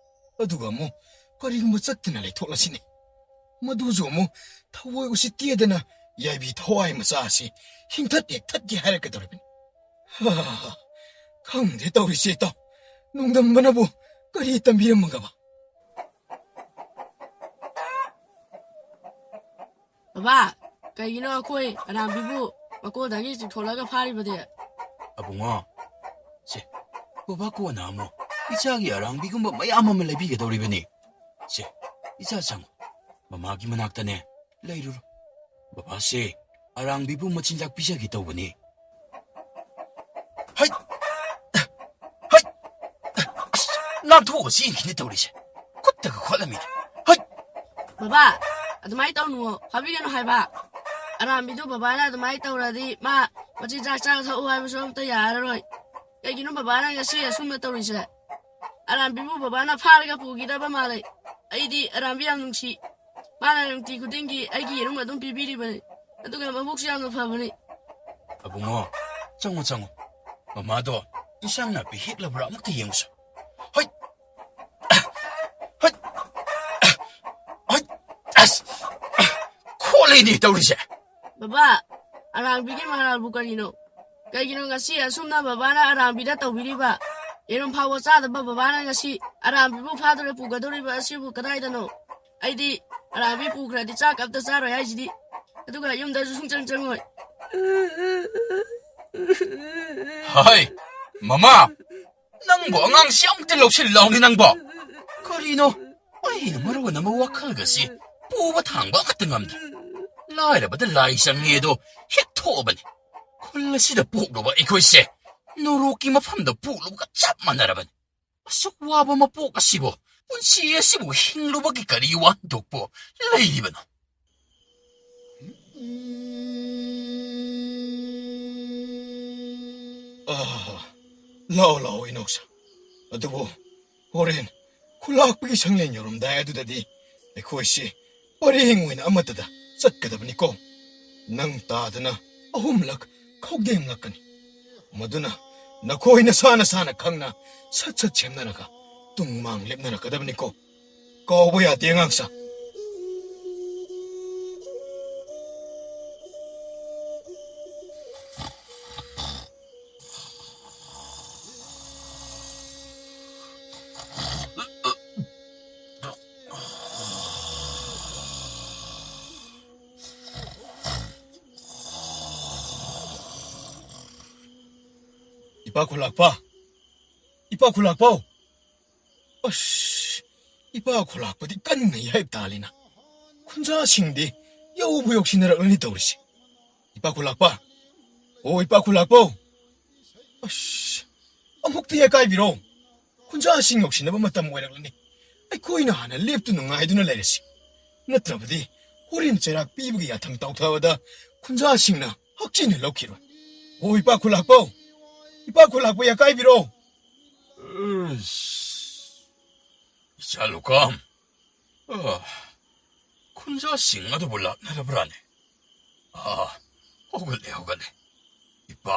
ꯑꯗꯨꯒ ꯑꯃꯨꯛ ꯀꯔꯤꯒꯨꯝꯕ ꯆꯠꯇꯅ ꯂꯩꯊꯣꯛꯂꯁꯤꯅꯦ, ꯃꯗꯨꯁꯨ ꯑꯃꯨꯛ ꯊꯑꯣꯏ ꯎꯁꯤꯠꯇꯦꯗꯅ ꯌꯥꯏꯕꯤ ꯊꯋꯥꯏ ꯃꯆꯥ ꯑꯁꯤ ꯍꯤꯡꯊꯠ ꯍꯦꯛꯊꯠꯀꯦ ꯍꯥꯏꯔꯛꯀꯗꯧꯔꯤꯕꯅꯤ꯫ ꯍꯥ, ꯈꯪꯗꯦ ꯇꯧꯔꯤꯁꯦ, ꯏꯇꯥꯎ꯫ ꯅꯣꯡꯗꯝꯕꯅꯕꯨ ꯀꯔꯤ ꯇꯝꯕꯤꯔꯝꯃꯒꯕ? ꯕꯕꯥ, ꯀꯩꯒꯤꯅꯣ ꯑꯩꯈꯣꯏ ꯑꯔꯥꯝꯕꯤꯕꯨ ꯃꯀꯣꯟꯗꯒꯤ ꯆꯤꯡꯊꯣꯛꯂꯒ ꯐꯥꯔꯤꯕꯗꯤ? ꯑꯕꯨꯡꯉꯣ, ꯁꯦ, ꯕꯕꯥ ꯀꯣꯟꯅ ꯑꯃꯨꯛ ꯏꯆꯥꯒꯤ ꯑꯔꯥꯡꯕꯤꯒꯨꯝꯕ ꯃꯌꯥꯝ ꯑꯃ ꯂꯩꯕꯤꯒꯗꯧꯔꯤꯕꯅꯤ꯫ ꯁꯦ, ꯏꯆꯥ ꯆꯪꯉꯨ, ꯃꯃꯥꯒꯤ ꯃꯅꯥꯛꯇꯅꯦ ꯂꯩꯔꯨꯔꯣ꯫ ꯕꯕꯥꯁꯦ ꯑꯔꯥꯡꯕꯤꯕꯨ ꯃꯆꯤꯟꯖꯥꯛ ꯄꯤꯖꯒꯦ ꯇꯧꯕꯅꯤ꯫ ꯍꯩꯠ! ꯍꯩꯠ! ꯑꯁ, ꯅꯥꯟꯊꯣꯛꯑ ꯆꯦꯟꯈꯤꯅꯦ ꯇꯧꯔꯤꯁꯦ꯫ ꯈꯨꯠꯇꯒ ꯈꯣꯠꯂꯝꯃꯤꯅꯦ꯫ ꯍꯩꯠ! ꯕꯕꯥ, ꯑꯗꯨꯃꯥꯏꯅ ꯇꯧꯅꯨꯋꯣ꯫ ꯐꯥꯕꯤꯒꯅꯨ ꯍꯥꯏꯕ꯫ ꯑꯔꯥꯝꯕꯤꯗꯨ ꯕꯕꯥꯅ ꯑꯗꯨꯃꯥꯏꯅ ꯇꯧꯔꯗꯤ ꯃꯥ ꯃꯆꯤꯟꯖꯥꯛ ꯆꯥ ꯊꯛꯎ ꯍꯥꯏꯕꯁꯨ ꯑꯝꯇ ꯌꯥꯔꯔꯣꯏ꯫ ꯀꯩꯒꯤꯅꯣ ꯕꯕꯥꯅ ꯉꯁꯤ ꯑꯁꯨꯝꯅ ꯇꯧꯔꯤꯁꯦ? ꯑꯔꯥꯝꯕꯤꯕꯨ ꯕꯕꯥꯅ ꯐꯥꯔꯒ ꯄꯨꯈꯤꯗꯕ ꯃꯥꯜꯂꯦ꯫ ꯑꯩꯗꯤ ꯑꯔꯥꯝꯕꯤ ꯌꯥꯝ ꯅꯨꯡꯁꯤ꯫ ꯃꯥꯅ ꯅꯨꯡꯇꯤ ꯈꯨꯗꯤꯡꯒꯤ ꯑꯩꯒꯤ ꯌꯦꯔꯨꯝ ꯑꯗꯨꯝ ꯄꯤꯕꯤꯔꯤꯕꯅꯤ꯫ ꯑꯗꯨꯒ ꯃꯕꯨꯛꯁꯨ ꯌꯥꯝꯅ ꯐꯕꯅꯤ꯫ ꯑꯕꯨꯡꯉꯣ, ꯆꯪꯉꯣ, ꯆꯪꯉꯣ꯫ ꯃꯃꯥꯗꯣ ꯏꯟꯁꯥꯡ ꯅꯥꯄꯤ ꯍꯦꯛꯂꯕ꯭ꯔꯥ ꯑꯃꯨꯛꯇ ꯌꯦꯡꯉꯨꯁꯣ꯫ ꯍꯣꯏ꯫ ꯍꯣꯏ꯫ ꯍꯣꯏ꯫ ꯑꯁ! ꯈꯣꯠꯂꯤꯅꯦ ꯇꯧꯔꯤꯁꯦ꯫ ꯕꯕꯥ, ꯑꯔꯥꯡꯕꯤꯒꯤ ꯃꯔꯥꯜꯕꯨ ꯀꯔꯤꯅꯣ? ꯀꯩꯒꯤꯅꯣ ꯉꯁꯤ ꯑꯁꯨꯝꯅ ꯕꯕꯥꯅ ꯑꯔꯥꯡꯕꯤꯗ ꯇꯧꯕꯤꯔꯤꯕ? ꯌꯦꯔꯨꯝ ꯐꯥꯎꯕ ꯆꯥꯗꯕ ꯕꯕꯥꯅ ꯉꯁꯤ ꯑꯔꯥꯡꯕꯤꯕꯨ ꯐꯥꯗꯨꯅ ꯄꯨꯒꯗꯧꯔꯤꯕ ꯑꯁꯤꯕꯨ ꯀꯗꯥꯏꯗꯅꯣ? ꯑꯩꯗꯤ ꯑꯔꯥꯡꯕꯤ ꯄꯨꯈ꯭ꯔꯗꯤ ꯆꯥꯛ ꯑꯝꯇ ꯆꯥꯔꯣꯏ ꯍꯥꯏꯁꯤꯗꯤ꯫ ꯑꯗꯨꯒ ꯌꯨꯝꯗꯁꯨ ꯁꯨꯡꯆꯪ ꯆꯪꯉꯣꯏ꯫ ꯍꯥꯏ, ꯃꯃꯥ, ꯅꯪꯕꯨ ꯑꯉꯥꯡꯁꯤ ꯑꯃꯨꯛꯇ ꯂꯧꯁꯤꯜ ꯂꯥꯎꯅꯤ ꯅꯪꯕꯣ꯫ ꯀꯔꯤꯅꯣ? ꯑꯩꯅ ꯃꯔꯣꯟ ꯑꯃ ꯋꯥꯈꯜꯒꯁꯤ ꯄꯨꯕ ꯊꯥꯡꯕ ꯑꯃꯠꯇ ꯉꯝꯗ꯭ꯔꯦ꯫ ꯂꯥꯏꯔꯕꯗ ꯂꯥꯏ ꯆꯪꯉꯤ ꯑꯗꯣ ꯍꯦꯛ ꯊꯣꯛꯑꯕꯅꯤ꯫ ꯈꯨꯜ ꯑꯁꯤꯗ ꯄꯣꯛꯂꯨꯕ ꯑꯩꯈꯣꯏꯁꯦ ꯅꯣꯔꯣꯛꯀꯤ ꯃꯐꯝꯗ ꯄꯣꯛꯂꯨꯕꯒ ꯆꯞ ꯃꯥꯟꯅꯔꯕꯅꯤ꯫ ꯑꯁꯨꯛ ꯋꯥꯕ ꯃꯄꯣꯛ ꯑꯁꯤꯕꯨ, ꯄꯨꯟꯁꯤ ꯑꯁꯤꯕꯨ ꯍꯤꯡꯂꯨꯕꯒꯤ ꯀꯔꯤ ꯋꯥꯍꯟꯊꯣꯛꯄꯨ ꯂꯩꯔꯤꯕꯅꯣ? ꯑꯥ, ꯂꯥꯛꯑꯣ, ꯂꯥꯛꯑꯣ, ꯏꯅꯥꯎꯁꯥ꯫ ꯑꯗꯨꯕꯨ ꯍꯣꯔꯦꯟ ꯈꯨꯂꯥꯛꯄꯒꯤ ꯁꯪꯂꯦꯟ ꯌꯧꯔꯝꯗꯥꯏ ꯑꯗꯨꯗꯗꯤ ꯑꯩꯈꯣꯏꯁꯤ ꯄꯔꯦꯡ ꯑꯣꯏꯅ ꯑꯃꯠꯇꯗ ꯆꯠꯀꯗꯕꯅꯤꯀꯣ꯫ ꯅꯪ ꯇꯥꯗꯅ ꯑꯍꯨꯝꯂꯛ ꯈꯧꯗꯦꯡꯂꯛꯀꯅꯤ꯫ ꯃꯗꯨꯅ ꯅꯈꯣꯏ ꯅꯁꯥ ꯅꯁꯥꯅ ꯈꯪꯅ ꯁꯠ ꯁꯠ ꯁꯦꯝꯅꯔꯒ ꯇꯨꯡ ꯃꯥꯡ ꯂꯦꯞꯅꯔꯛꯀꯗꯕꯅꯤꯀꯣ꯫ ꯀꯥꯎꯕ ꯌꯥꯗꯦ, ꯑꯉꯥꯡꯁꯥ꯫ ꯏꯄꯥ ꯈꯨꯂꯥꯛꯄ! ꯏꯄꯥ ꯈꯨꯂꯥꯛꯄꯧ! ꯑꯁ, ꯏꯄꯥ ꯈꯨꯂꯥꯛꯄꯗꯤ ꯀꯟꯅ ꯌꯥꯏꯞ ꯇꯥꯜꯂꯤꯅ꯫ ꯈꯨꯟꯖꯥꯁꯤꯡꯗꯤ ꯌꯧꯕꯨ ꯌꯧꯁꯤꯟꯅꯔꯛꯂꯅꯤ ꯇꯧꯔꯤꯁꯦ꯫ ꯏꯄꯥ ꯈꯨꯂꯥꯛꯄ! ꯑꯣ, ꯏꯄꯥ ꯈꯨꯂꯥꯛꯄꯧ! ꯑꯁ, ꯑꯃꯨꯛꯇ ꯌꯥꯀꯥꯏꯕꯤꯔꯣ꯫ ꯈꯨꯟꯖꯥꯁꯤꯡ ꯌꯧꯁꯤꯟꯅꯕ ꯃꯇꯝ ꯑꯣꯏꯔꯛꯂꯅꯤ꯫ ꯑꯩꯈꯣꯏꯅ ꯍꯥꯟꯅ ꯂꯦꯞꯇꯨꯅ ꯉꯥꯏꯗꯨꯅ ꯂꯩꯔꯁꯤ꯫ ꯅꯠꯇ꯭ꯔꯕꯗꯤ ꯍꯣꯔꯦꯟ ꯆꯩꯔꯥꯛ ꯄꯤꯕꯒꯤ ꯌꯥꯊꯪ ꯇꯧꯊꯕꯗ ꯈꯨꯟꯖꯥꯁꯤꯡꯅ ꯍꯛꯆꯤꯟꯅ ꯂꯧꯈꯤꯔꯣꯏ꯫ ꯑꯣ, ꯏꯄꯥ ꯈꯨꯂꯥꯛꯄꯧ! ꯏꯄꯥ ꯈꯨꯂꯥꯛꯄ ꯌꯥꯀꯥꯏꯕꯤꯔꯣ! ꯑꯁ, ꯏꯆꯥ ꯂꯨꯀꯝ, ꯑ, ꯈꯨꯟꯖꯥꯁꯤꯡ ꯑꯗꯨꯕꯨ ꯂꯥꯛꯅꯔꯕ꯭ꯔꯥꯅꯦ? ꯑ, ꯍꯧꯒꯠꯂꯦ, ꯍꯧꯒꯠꯂꯦ꯫ ꯏꯄꯥ,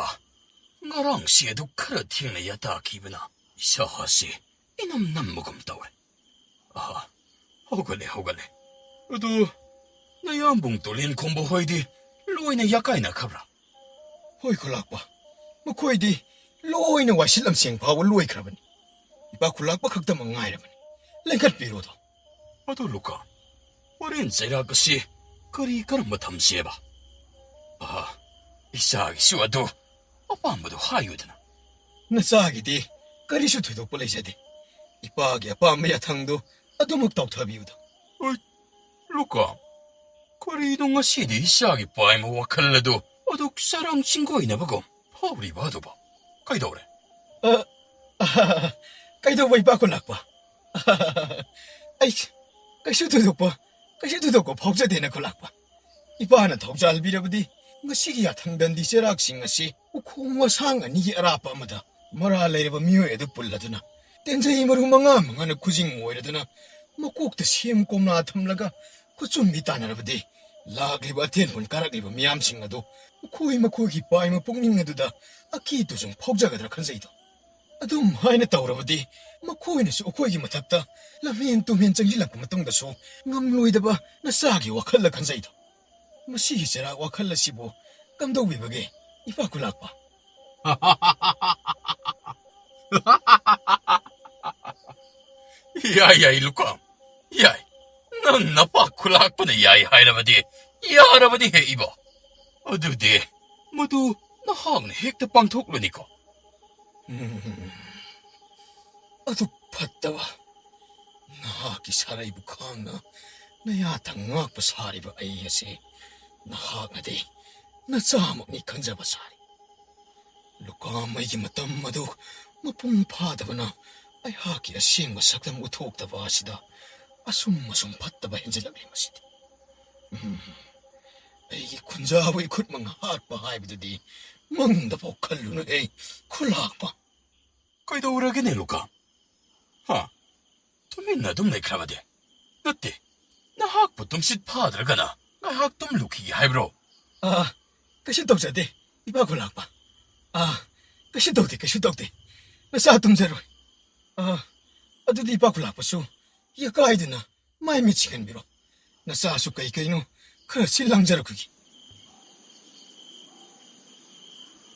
ꯉꯔꯥꯡꯁꯤ ꯑꯗꯨ ꯈꯔ ꯊꯦꯡꯅ ꯌꯥꯇꯥꯈꯤꯕꯅ ꯏꯁꯥꯁꯤ ꯏꯅꯝ ꯅꯝꯕꯒꯨꯝ ꯇꯧꯔꯦ꯫ ꯑꯍꯥ, ꯍꯧꯒꯠꯂꯦ, ꯍꯧꯒꯠꯂꯦ꯫ ꯑꯗꯨ ꯅꯌꯥꯝꯕꯨꯡ ꯇꯣꯂꯦꯟ ꯈꯣꯝꯕ ꯍꯣꯏꯗꯤ ꯂꯣꯏꯅ ꯌꯥꯀꯥꯏꯅꯈ꯭ꯔꯕ꯭ꯔꯥ? ꯍꯣꯏ, ꯈꯨꯂꯥꯛꯄ꯫ ꯃꯈꯣꯏꯗꯤ ꯂꯣꯏꯅ ꯋꯥꯏꯁꯤꯠ ꯂꯝꯁꯦꯡ ꯐꯥꯎꯕ ꯂꯣꯏꯈ꯭ꯔꯕꯅꯤ꯫ ꯏꯄꯥ ꯈꯨꯂꯥꯛꯄ ꯈꯛꯇꯃꯛ ꯉꯥꯏꯔꯕꯅꯤ꯫ ꯂꯦꯡꯈꯠꯄꯤꯔꯣꯗꯣ꯫ ꯑꯗꯨ ꯂꯨꯀꯥ, ꯍꯣꯔꯦꯟ ꯆꯩꯔꯥꯛ ꯑꯁꯤ ꯀꯔꯤ ꯀꯔꯝꯕ ꯊꯝꯁꯦꯕ? ꯑꯍꯥ, ꯏꯆꯥꯒꯤꯁꯨ ꯑꯗꯨ ꯑꯄꯥꯝꯕꯗꯨ ꯍꯥꯏꯌꯨꯗꯅ꯫ ꯅꯆꯥꯒꯤꯗꯤ ꯀꯔꯤꯁꯨ ꯊꯣꯏꯗꯣꯛꯄ ꯂꯩꯖꯗꯦ꯫ ꯏꯄꯥꯒꯤ ꯑꯄꯥꯝꯕ ꯌꯥꯊꯪꯗꯨ ꯑꯗꯨꯃꯛ ꯇꯧꯊꯕꯤꯌꯨꯗ꯫ ꯑꯩ, ꯂꯨꯀꯥ, ꯀꯔꯤꯅꯣ ꯉꯁꯤꯗꯤ ꯏꯆꯥꯒꯤ ꯄꯥꯏꯃ ꯋꯥꯈꯜ ꯑꯗꯨ ꯑꯗꯨꯛ ꯆꯔꯥꯡ ꯆꯤꯡꯒꯣꯏꯅꯕꯒꯨꯝ ꯐꯥꯎꯔꯤꯕ ꯑꯗꯨꯕꯨ? ꯀꯩꯗꯧꯔꯦ? ꯑ, ꯑ, ꯀꯩꯗꯧꯕ ꯏꯄꯥ ꯈꯨꯂꯥꯛꯄ? ꯑꯩ ꯀꯩꯁꯨ ꯊꯣꯏꯗꯣꯛꯄ, ꯀꯩꯁꯨ ꯊꯣꯏꯗꯣꯛꯄ ꯐꯥꯎꯖꯗꯦꯅ ꯈꯨꯂꯥꯛꯄ꯫ ꯏꯄꯥꯅ ꯊꯧꯖꯥꯜꯕꯤꯔꯕꯗꯤ ꯉꯁꯤꯒꯤ ꯌꯥꯊꯪ ꯗꯟꯗꯤ ꯆꯩꯔꯥꯛꯁꯤꯡ ꯑꯁꯤ ꯎꯈꯣꯡ ꯋꯥꯁꯥꯡ ꯑꯅꯤꯒꯤ ꯑꯔꯥꯞꯄ ꯑꯃꯗ ꯃꯔꯥ ꯂꯩꯔꯕ ꯃꯤꯑꯣꯏ ꯑꯗꯨ ꯄꯨꯜꯂꯗꯨꯅ, ꯇꯦꯟꯖꯩ ꯃꯔꯨ ꯃꯉꯥ ꯃꯉꯥꯅ ꯈꯨꯖꯤꯡ ꯑꯣꯏꯔꯗꯨꯅ, ꯃꯀꯣꯛꯇ ꯁꯦꯝ ꯀꯣꯝꯂꯥ ꯊꯝꯂꯒ ꯈꯨꯆꯨꯝꯕꯤ ꯇꯥꯟꯅꯔꯕꯗꯤ, ꯂꯥꯛꯂꯤꯕ ꯑꯊꯦꯟ ꯄꯨꯟ ꯀꯥꯔꯛꯂꯤꯕ ꯃꯤꯌꯥꯝꯁꯤꯡ ꯑꯗꯨ ꯃꯈꯣꯏ ꯃꯈꯣꯏꯒꯤ ꯄꯥꯏꯃ ꯄꯨꯛꯅꯤꯡ ꯑꯗꯨꯗ ꯑꯀꯤ ꯇꯨꯖꯨꯡ ꯐꯥꯎꯖꯒꯗ꯭ꯔꯥ ꯈꯟꯖꯩꯗꯣ꯫ ꯑꯗꯨꯝ ꯍꯥꯏꯅ ꯇꯧꯔꯕꯗꯤ ꯃꯈꯣꯏꯅꯁꯨ ꯑꯩꯈꯣꯏꯒꯤ ꯃꯊꯛꯇ ꯂꯝꯍꯦꯟ ꯇꯨꯝꯍꯦꯟ ꯆꯪꯁꯤꯜꯂꯛꯄ ꯃꯇꯨꯡꯗꯁꯨ ꯉꯝꯂꯣꯏꯗꯕ ꯅꯆꯥꯒꯤ ꯋꯥꯈꯜꯂ ꯈꯟꯖꯩꯗꯣ꯫ ꯃꯁꯤꯒꯤ ꯆꯩꯔꯥꯛ ꯋꯥꯈꯜ ꯑꯁꯤꯕꯨ ꯀꯝꯗꯧꯕꯤꯕꯒꯦ, ꯏꯄꯥ ꯈꯨꯂꯥꯛꯄ? ꯌꯥꯏ, ꯌꯥꯏ, ꯂꯨꯀꯥ, ꯌꯥꯏ꯫ ꯅꯪ ꯅꯄꯥ ꯈꯨꯂꯥꯛꯄꯅ ꯌꯥꯏ ꯍꯥꯏꯔꯕꯗꯤ ꯌꯥꯔꯕꯅꯤ ꯍꯦ ꯏꯕꯣ꯫ ꯑꯗꯨꯗꯤ ꯃꯗꯨ ꯅꯍꯥꯛꯅ ꯍꯦꯛꯇ ꯄꯥꯡꯊꯣꯛꯂꯨꯅꯤꯀꯣ꯫ ꯎꯝ, ꯑꯗꯨꯛ ꯐꯠꯇꯕ ꯅꯍꯥꯛꯀꯤ ꯁꯥꯔꯩꯕꯨ ꯈꯥꯡꯅ ꯅꯌꯥꯇ ꯉꯥꯛꯄ ꯁꯥꯔꯤꯕ ꯑꯩ ꯑꯁꯤ ꯅꯍꯥꯛꯅꯗꯤ ꯅꯆꯥꯃꯛꯅꯤ ꯈꯟꯖꯕ ꯁꯥꯔꯤ꯫ ꯂꯨꯀꯥꯝꯃꯩꯒꯤ ꯃꯇꯝ ꯑꯗꯨ ꯃꯄꯨꯡ ꯐꯥꯗꯕꯅ ꯑꯩꯍꯥꯛꯀꯤ ꯑꯁꯦꯡꯕ ꯁꯛꯇꯝ ꯎꯠꯊꯣꯛꯇꯕ ꯑꯁꯤꯗ ꯑꯁꯨꯝ ꯑꯁꯨꯝ ꯐꯠꯇꯕ ꯍꯦꯟꯖꯤꯜꯂꯛꯂꯤ ꯃꯁꯤꯗꯤ꯫ ꯎꯝ, ꯑꯩꯒꯤ ꯈꯨꯟꯖꯥꯕ ꯏꯈꯨꯠꯃꯛ ꯍꯥꯠꯄ ꯍꯥꯏꯕꯗꯨꯗꯤ ꯃꯪꯗꯐꯥꯎ ꯈꯜꯂꯨꯅꯨꯍꯦ, ꯈꯨꯂꯥꯛꯄ꯫ ꯀꯩꯗꯧꯔꯒꯦꯅꯦ, ꯂꯨꯀꯥ? ꯍꯥ? ꯇꯨꯃꯤꯟꯅ ꯑꯗꯨꯝ ꯂꯩꯈ꯭ꯔꯕꯗꯤ? ꯅꯠꯇꯦ, ꯅꯍꯥꯛꯄꯨ ꯇꯨꯝꯁꯤꯠ ꯐꯥꯗ꯭ꯔꯒꯅ ꯉꯥꯏꯍꯥꯛ ꯇꯨꯝꯂꯨꯈꯤꯒꯦ ꯍꯥꯏꯕ꯭ꯔꯣ? ꯑꯥ, ꯀꯩꯁꯨ ꯇꯧꯖꯗꯦ, ꯏꯄꯥ ꯈꯨꯂꯥꯛꯄ꯫ ꯑꯥ, ꯀꯩꯁꯨ ꯇꯧꯗꯦ, ꯀꯩꯁꯨ ꯇꯧꯗꯦ꯫ ꯅꯆꯥ ꯇꯨꯝꯖꯔꯣꯏ꯫ ꯑ, ꯑꯗꯨꯗꯤ ꯏꯄꯥ ꯈꯨꯂꯥꯛꯄꯁꯨ ꯌꯦꯀꯥꯏꯗꯨꯅ ꯃꯥꯏ ꯃꯤꯠ ꯁꯤꯡꯍꯟꯕꯤꯔꯣ꯫ ꯅꯆꯥꯁꯨ ꯀꯩ ꯀꯩꯅꯣ ꯈꯔ ꯁꯤ ꯂꯥꯡꯖꯔꯛꯈꯤꯒꯦ꯫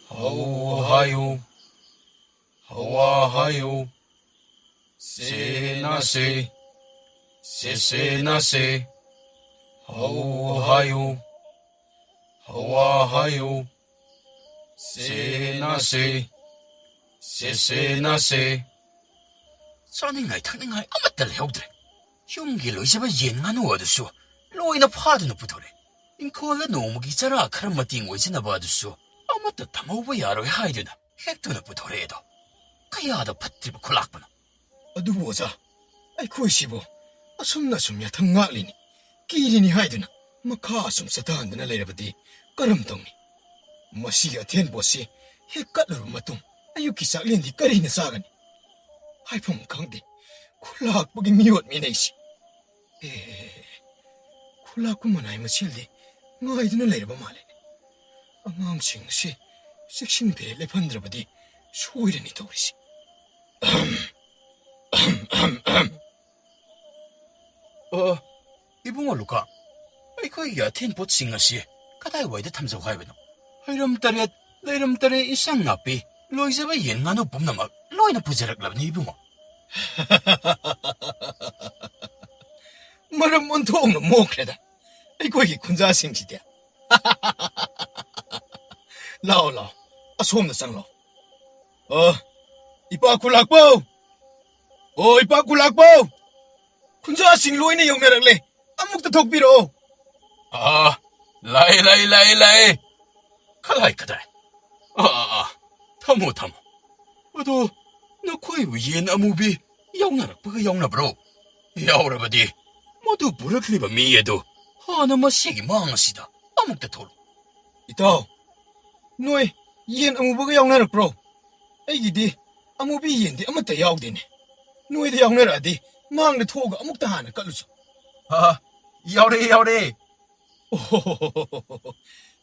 ꯍꯧ ꯍꯥꯏꯌꯨ, ꯍꯋꯥ ꯍꯥꯏꯌꯨ, ꯁꯦ ꯅꯥꯁꯦ, ꯁꯦ ꯁꯦ ꯅꯥꯁꯦ, ꯍꯧ ꯍꯥꯏꯌꯨ, ꯍꯋꯥ ꯍꯥꯏꯌꯨ, ꯁꯦ ꯅꯥꯁꯦ, ꯁꯦ ꯁꯦ ꯅꯥꯁꯦ꯫ ꯆꯥꯅꯤꯡꯉꯥꯏ ꯊꯛꯅꯤꯡꯉꯥꯏ ꯑꯃꯠꯇ ꯂꯩꯍꯧꯗ꯭ꯔꯦ꯫ ꯌꯨꯝꯒꯤ ꯂꯣꯏꯖꯕ ꯌꯦꯟ ꯉꯥꯅꯨ ꯑꯗꯨꯁꯨ ꯂꯣꯏꯅ ꯐꯥꯗꯨꯅ ꯄꯨꯊꯣꯔꯛꯑꯦ꯫ ꯏꯪꯈꯣꯜꯗ ꯅꯣꯡꯃꯒꯤ ꯆꯔꯥ ꯈꯔ ꯃꯇꯦꯡ ꯑꯣꯏꯖꯅꯕ ꯑꯗꯨꯁꯨ ꯑꯃꯠꯇ ꯊꯝꯍꯧꯕ ꯌꯥꯔꯣꯏ ꯍꯥꯏꯗꯨꯅ ꯍꯦꯛꯇꯨꯅ ꯄꯨꯊꯣꯔꯛꯑꯦꯗꯣ꯫ ꯀꯌꯥꯗ ꯐꯠꯇ꯭ꯔꯤꯕ ꯈꯨꯂꯥꯛꯄꯅꯣ! ꯑꯗꯨꯕꯨ ꯑꯣꯖꯥ, ꯑꯩꯈꯣꯏꯁꯤꯕꯨ ꯑꯁꯨꯝꯅ ꯑꯁꯨꯝ ꯌꯥꯊꯪ ꯉꯥꯛꯂꯤꯅꯤ, ꯀꯤꯔꯤꯅꯤ ꯍꯥꯏꯗꯨꯅ ꯃꯈꯥ ꯑꯁꯨꯝ ꯆꯠꯊꯍꯟꯗꯨꯅ ꯂꯩꯔꯕꯗꯤ ꯀꯔꯝ ꯇꯧꯅꯤ? ꯃꯁꯤꯒꯤ ꯑꯊꯦꯟ ꯄꯣꯠꯁꯤ ꯍꯦꯛ ꯀꯠꯂꯨꯔꯕ ꯃꯇꯨꯡ ꯑꯌꯨꯛꯀꯤ ꯆꯥꯛꯂꯦꯟꯗꯤ ꯀꯔꯤꯅ ꯆꯥꯒꯅꯤ? ꯍꯥꯏꯐꯝ ꯈꯪꯗꯦ ꯈꯨꯂꯥꯛꯄꯒꯤ ꯃꯤꯑꯣꯠ ꯃꯤꯅꯩꯁꯤ꯫ ꯑꯦ, ꯈꯨꯂꯥꯛꯄ ꯃꯅꯥꯏ ꯃꯁꯦꯜꯗꯤ ꯉꯥꯏꯗꯨꯅ ꯂꯩꯔꯕ ꯃꯥꯜꯂꯦ꯫ ꯑꯉꯥꯡꯁꯤꯡ ꯑꯁꯤ ꯆꯦꯛꯁꯤꯟ ꯐꯤꯔꯦ ꯂꯦꯞꯍꯟꯗ꯭ꯔꯕꯗꯤ ꯁꯣꯏꯔꯅꯤ ꯇꯧꯔꯤꯁꯤ꯫ ꯑꯍꯝ, ꯑꯍꯝ, ꯑꯍꯝ, ꯑꯍꯝ꯫ ꯑ, ꯏꯕꯨꯡꯉꯣ ꯂꯨꯀꯥ, ꯑꯩꯈꯣꯏꯒꯤ ꯑꯊꯦꯟ ꯄꯣꯠꯁꯤꯡ ꯑꯁꯤ ꯀꯗꯥꯏꯋꯥꯏꯗ ꯊꯝꯖꯧ ꯍꯥꯏꯕꯅꯣ? ꯍꯩꯔꯝ ꯇꯔꯦꯠ, ꯂꯩꯔꯝ ꯇꯔꯦꯠ, ꯏꯟꯁꯥꯡ ꯅꯥꯄꯤ, ꯂꯣꯏꯖꯕ ꯌꯦꯟ ꯉꯥꯅꯨ ꯄꯨꯝꯅꯃꯛ ꯂꯣꯏꯅ ꯄꯨꯖꯔꯛꯂꯕꯅꯤ ꯏꯕꯨꯡꯉꯣ꯫ ꯃꯔꯝ ꯑꯣꯟꯊꯣꯛꯅ ꯃꯣꯛꯈ꯭ꯔꯦꯗ ꯑꯩꯈꯣꯏꯒꯤ ꯈꯨꯟꯖꯥꯁꯤꯡꯁꯤꯗꯤ꯫ ꯂꯥꯛꯑꯣ, ꯂꯥꯛꯑꯣ, ꯑꯁꯣꯝꯗ ꯆꯪꯂꯣ꯫ ꯑꯣ, ꯏꯄꯥ ꯈꯨꯂꯥꯛꯄꯧ! ꯑꯣ, ꯏꯄꯥ ꯈꯨꯂꯥꯛꯄꯧ! ꯈꯨꯟꯖꯥꯁꯤꯡ ꯂꯣꯏꯅ ꯌꯧꯅꯔꯛꯂꯦ꯫ ꯑꯃꯨꯛꯇ ꯊꯣꯛꯄꯤꯔꯛꯑꯣ꯫ ꯑꯥ, ꯂꯥꯛꯑꯦ, ꯂꯥꯛꯑꯦ, ꯂꯥꯛꯑꯦ, ꯂꯥꯛꯑꯦ꯫ ꯀꯗꯥꯏ, ꯀꯗꯥꯏ? ꯑꯥ, ꯑꯥ, ꯑꯥ, ꯊꯝꯃꯣ, ꯊꯝꯃꯣ꯫ ꯑꯗꯣ ꯅꯈꯣꯏꯕꯨ ꯌꯦꯟ ꯑꯃꯨꯕꯤ ꯌꯥꯎꯅꯔꯛꯄꯒ ꯌꯥꯎꯅꯕ꯭ꯔꯣ? ꯌꯥꯎꯔꯕꯗꯤ ꯃꯗꯨ ꯄꯨꯔꯛꯂꯤꯕ ꯃꯤ ꯑꯗꯨ ꯍꯥꯟꯅ ꯃꯁꯤꯒꯤ ꯃꯥꯡ ꯑꯁꯤꯗ ꯑꯃꯨꯛꯇ ꯊꯣꯛꯂꯛꯎ꯫ ꯏꯇꯥꯎ, ꯅꯣꯏ ꯌꯦꯟ ꯑꯃꯨꯕꯒ ꯌꯥꯎꯅꯔꯛꯄ꯭ꯔꯣ? ꯑꯩꯒꯤꯗꯤ ꯑꯃꯨꯕꯤ ꯌꯦꯟꯗꯤ ꯑꯃꯠꯇ ꯌꯥꯎꯗꯦꯅꯦ꯫ ꯅꯣꯏꯗ ꯌꯥꯎꯅꯔꯛꯑꯗꯤ ꯃꯥꯡꯗ ꯊꯣꯛꯑꯒ ꯑꯃꯨꯛꯇ ꯍꯥꯟꯅ ꯀꯠꯂꯨꯆꯣ꯫ ꯑ, ꯌꯥꯎꯔꯛꯑꯦ, ꯌꯥꯎꯔꯛꯑꯦ꯫ ꯑꯣꯍꯣ,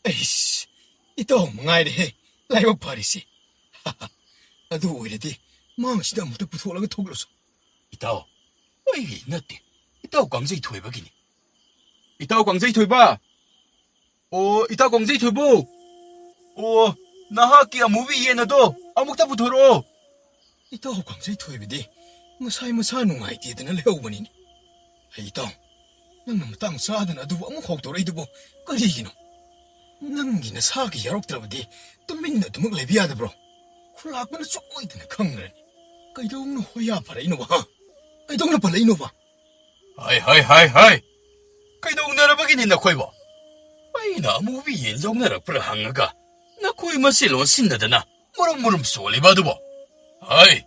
ꯑꯩꯁ, ꯏꯇꯥꯎ ꯃꯉꯥꯏꯔꯦꯍꯦ ꯂꯥꯏꯕꯛ ꯐꯔꯤꯁꯤ꯫ ꯑꯗꯨ ꯑꯣꯏꯔꯗꯤ ꯃꯥꯡꯁꯤꯗ ꯑꯃꯨꯛꯇ ꯄꯨꯊꯣꯛꯂꯒ ꯊꯣꯛꯂꯁꯨ꯫ ꯏꯇꯥꯎ, ꯑꯩꯒꯤ ꯅꯠꯇꯦ, ꯏꯇꯥꯎ ꯀꯥꯡꯖꯩ ꯊꯣꯏꯕꯒꯤꯅꯤ꯫ ꯏꯇꯥꯎ ꯀꯥꯡꯖꯩ ꯊꯣꯏꯕ! ꯑꯣ, ꯏꯇꯥꯎ ꯀꯥꯡꯖꯩ ꯊꯣꯏꯕꯨ! ꯑꯣ, ꯅꯍꯥꯛꯀꯤ ꯑꯃꯨꯕꯤ ꯌꯦꯟ ꯑꯗꯣ ꯑꯃꯨꯛꯇ ꯄꯨꯊꯣꯔꯛꯑꯣ꯫ ꯏꯇꯥꯎ ꯀꯥꯡꯖꯩ ꯊꯣꯏꯕꯗꯤ ꯉꯁꯥꯏ ꯃꯁꯥ ꯅꯨꯡꯉꯥꯏꯇꯦꯗꯅ ꯂꯩꯍꯧꯕꯅꯤꯅꯦ꯫ ꯍꯩ ꯏꯇꯥꯎ, ꯅꯪꯅ ꯃꯇꯥꯡ ꯆꯥꯗꯅ ꯑꯗꯨꯕꯨ ꯑꯃꯨꯛ ꯍꯧꯗꯣꯔꯛꯏꯗꯨꯕꯨ ꯀꯔꯤꯒꯤꯅꯣ? ꯅꯪꯒꯤ ꯅꯁꯥꯒꯤ ꯌꯥꯎꯔꯛꯇ꯭ꯔꯕꯗꯤ ꯇꯨꯃꯤꯟꯅ ꯑꯗꯨꯃꯛ ꯂꯩꯕ ꯌꯥꯗꯕ꯭ꯔꯣ? ꯈꯨꯂꯥꯛꯄꯅ ꯁꯣꯏꯗꯅ ꯈꯪꯈ꯭ꯔꯅꯤ꯫ ꯀꯩꯗꯧꯅ ꯍꯣꯌꯥ ꯐꯔꯛꯏꯅꯣꯕ, ꯍꯥ? ꯀꯩꯗꯧꯅ ꯄꯜꯂꯛꯏꯅꯣꯕ? ꯍꯥꯏ, ꯍꯥꯏ, ꯍꯥꯏ, ꯍꯥꯏ! ꯀꯩꯗꯧꯅꯔꯕꯒꯤꯅꯤ ꯅꯈꯣꯏꯕꯣ? ꯑꯩꯅ ꯑꯃꯨꯕꯤ ꯌꯦꯟ ꯂꯧꯅꯔꯛꯄ꯭ꯔꯥ ꯍꯪꯉꯒ ꯅꯈꯣꯏ ꯃꯁꯦꯜ ꯑꯣꯟꯁꯤꯟꯅꯗꯅ ꯃꯔꯨꯝ ꯃꯔꯨꯝ ꯁꯣꯜꯂꯤꯕ ꯑꯗꯨꯕꯣ? ꯍꯥꯏ!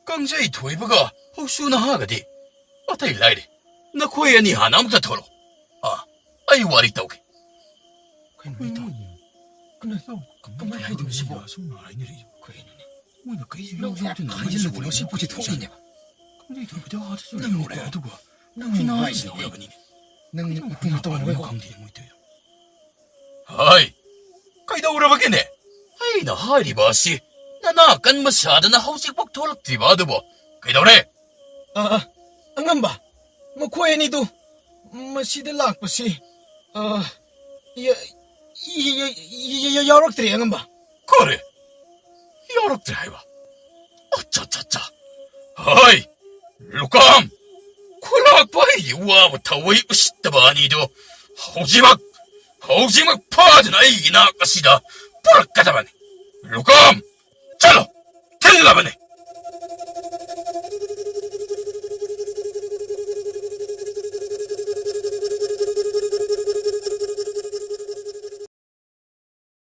ꯀꯥꯡꯖꯩ ꯊꯣꯏꯕꯒ ꯍꯧꯁꯨ ꯅꯍꯥꯒꯗꯤ ꯑꯇꯩ ꯂꯥꯏꯔꯤ, ꯅꯈꯣꯏ ꯑꯅꯤ ꯍꯥꯟꯅ ꯑꯃꯨꯛꯇ ꯊꯣꯛꯂꯛꯑꯣ꯫ ꯑꯥ, ꯑꯩ ꯋꯥꯔꯤ ꯇꯧꯒꯦ꯫ ꯀꯩꯅꯣ ꯏꯇꯥꯎ? ꯀꯩꯅꯣ ꯏꯇꯥꯎ? ꯀꯃꯥꯏꯅ ꯍꯥꯏꯗꯣꯏꯅꯣ ꯁꯤꯕꯣ? ꯑꯁꯨꯝꯅ ꯍꯥꯏꯅꯔꯤꯁꯤꯕꯣ? ꯀꯩꯅꯣꯅꯦ? ꯃꯣꯏꯅ ꯀꯩꯁꯨ ꯅꯪ ꯌꯥꯎꯁꯨ ꯌꯥꯝ ꯌꯥꯎꯗꯅ ꯈꯥꯏꯖꯤꯜꯂꯨꯒꯅꯣ, ꯃꯣꯏ ꯁꯤ ꯄꯣꯠꯁꯦ ꯊꯣꯛꯏꯅꯦꯕ꯫ ꯀꯥꯡꯖꯩ ꯊꯣꯏꯕꯗ ꯑꯥꯗꯁꯨ ꯅꯪ ꯌꯧꯔꯦ, ꯏꯇꯥꯎ꯫ ꯑꯗꯨꯒ ꯅꯪ ꯁꯤ ꯅꯍꯥꯟ ꯍꯥꯏꯁꯤꯅꯦ꯫ ꯌꯧꯔꯕꯅꯤꯅꯦ꯫ ꯅꯪ ꯀꯩꯅꯣ ꯃꯇꯨꯡ ꯃꯇꯧ ꯍꯥꯏꯕ ꯅꯣꯏ ꯈꯪꯗꯦ ꯃꯣꯏ ꯇꯧꯔꯤꯗꯣ꯫ ꯍꯥꯏ! ꯀꯩꯗꯧꯔꯕꯒꯦꯅꯦ? ꯑꯩꯅ ꯍꯥꯏꯔꯤꯕ ꯑꯁꯤ ꯅꯅꯥ ꯀꯟꯕ ꯁꯥꯗꯅ ꯍꯧꯖꯤꯛꯐꯥꯎ ꯊꯣꯛꯂꯛꯇ꯭ꯔꯤꯕ ꯑꯗꯨꯕꯨ ꯀꯩꯗꯧꯔꯦ? ꯑ, ꯑ, ꯑꯉꯝꯕ, ꯃꯈꯣꯏ ꯑꯅꯤꯗꯨ ꯃꯁꯤꯗ ꯂꯥꯛꯄꯁꯤ, ꯑ, ꯌ-, ꯌ-, ꯌ-, ꯌ-, ꯌ-, ꯌꯥꯎꯔꯛꯇ꯭ꯔꯦ, ꯑꯉꯝꯕ꯫ ꯀꯔꯤ? ꯌꯥꯎꯔꯛꯇ꯭ꯔꯦ ꯍꯥꯏꯕ? ꯑꯠꯆꯥ, ꯑꯠꯆꯥ, ꯑꯠꯆꯥ꯫ ꯍꯣꯏ, ꯂꯨꯀꯥꯝ, ꯈꯨꯂꯥꯛꯄ ꯑꯩꯒꯤ ꯋꯥꯕ ꯊꯋꯥꯏ ꯎꯁꯤꯠꯇꯕ ꯑꯅꯤꯗꯨ ꯍꯧꯖꯤꯛꯃꯛ, ꯍꯧꯖꯤꯛꯃꯛ ꯐꯥꯗꯨꯅ ꯑꯩꯒꯤ ꯅꯥꯛ ꯑꯁꯤꯗ ꯄꯨꯔꯛꯀꯗꯕꯅꯤ꯫ ꯂꯨꯀꯥꯝ, ꯆꯠꯂꯣ, ꯊꯤꯜꯂꯕꯅꯤ꯫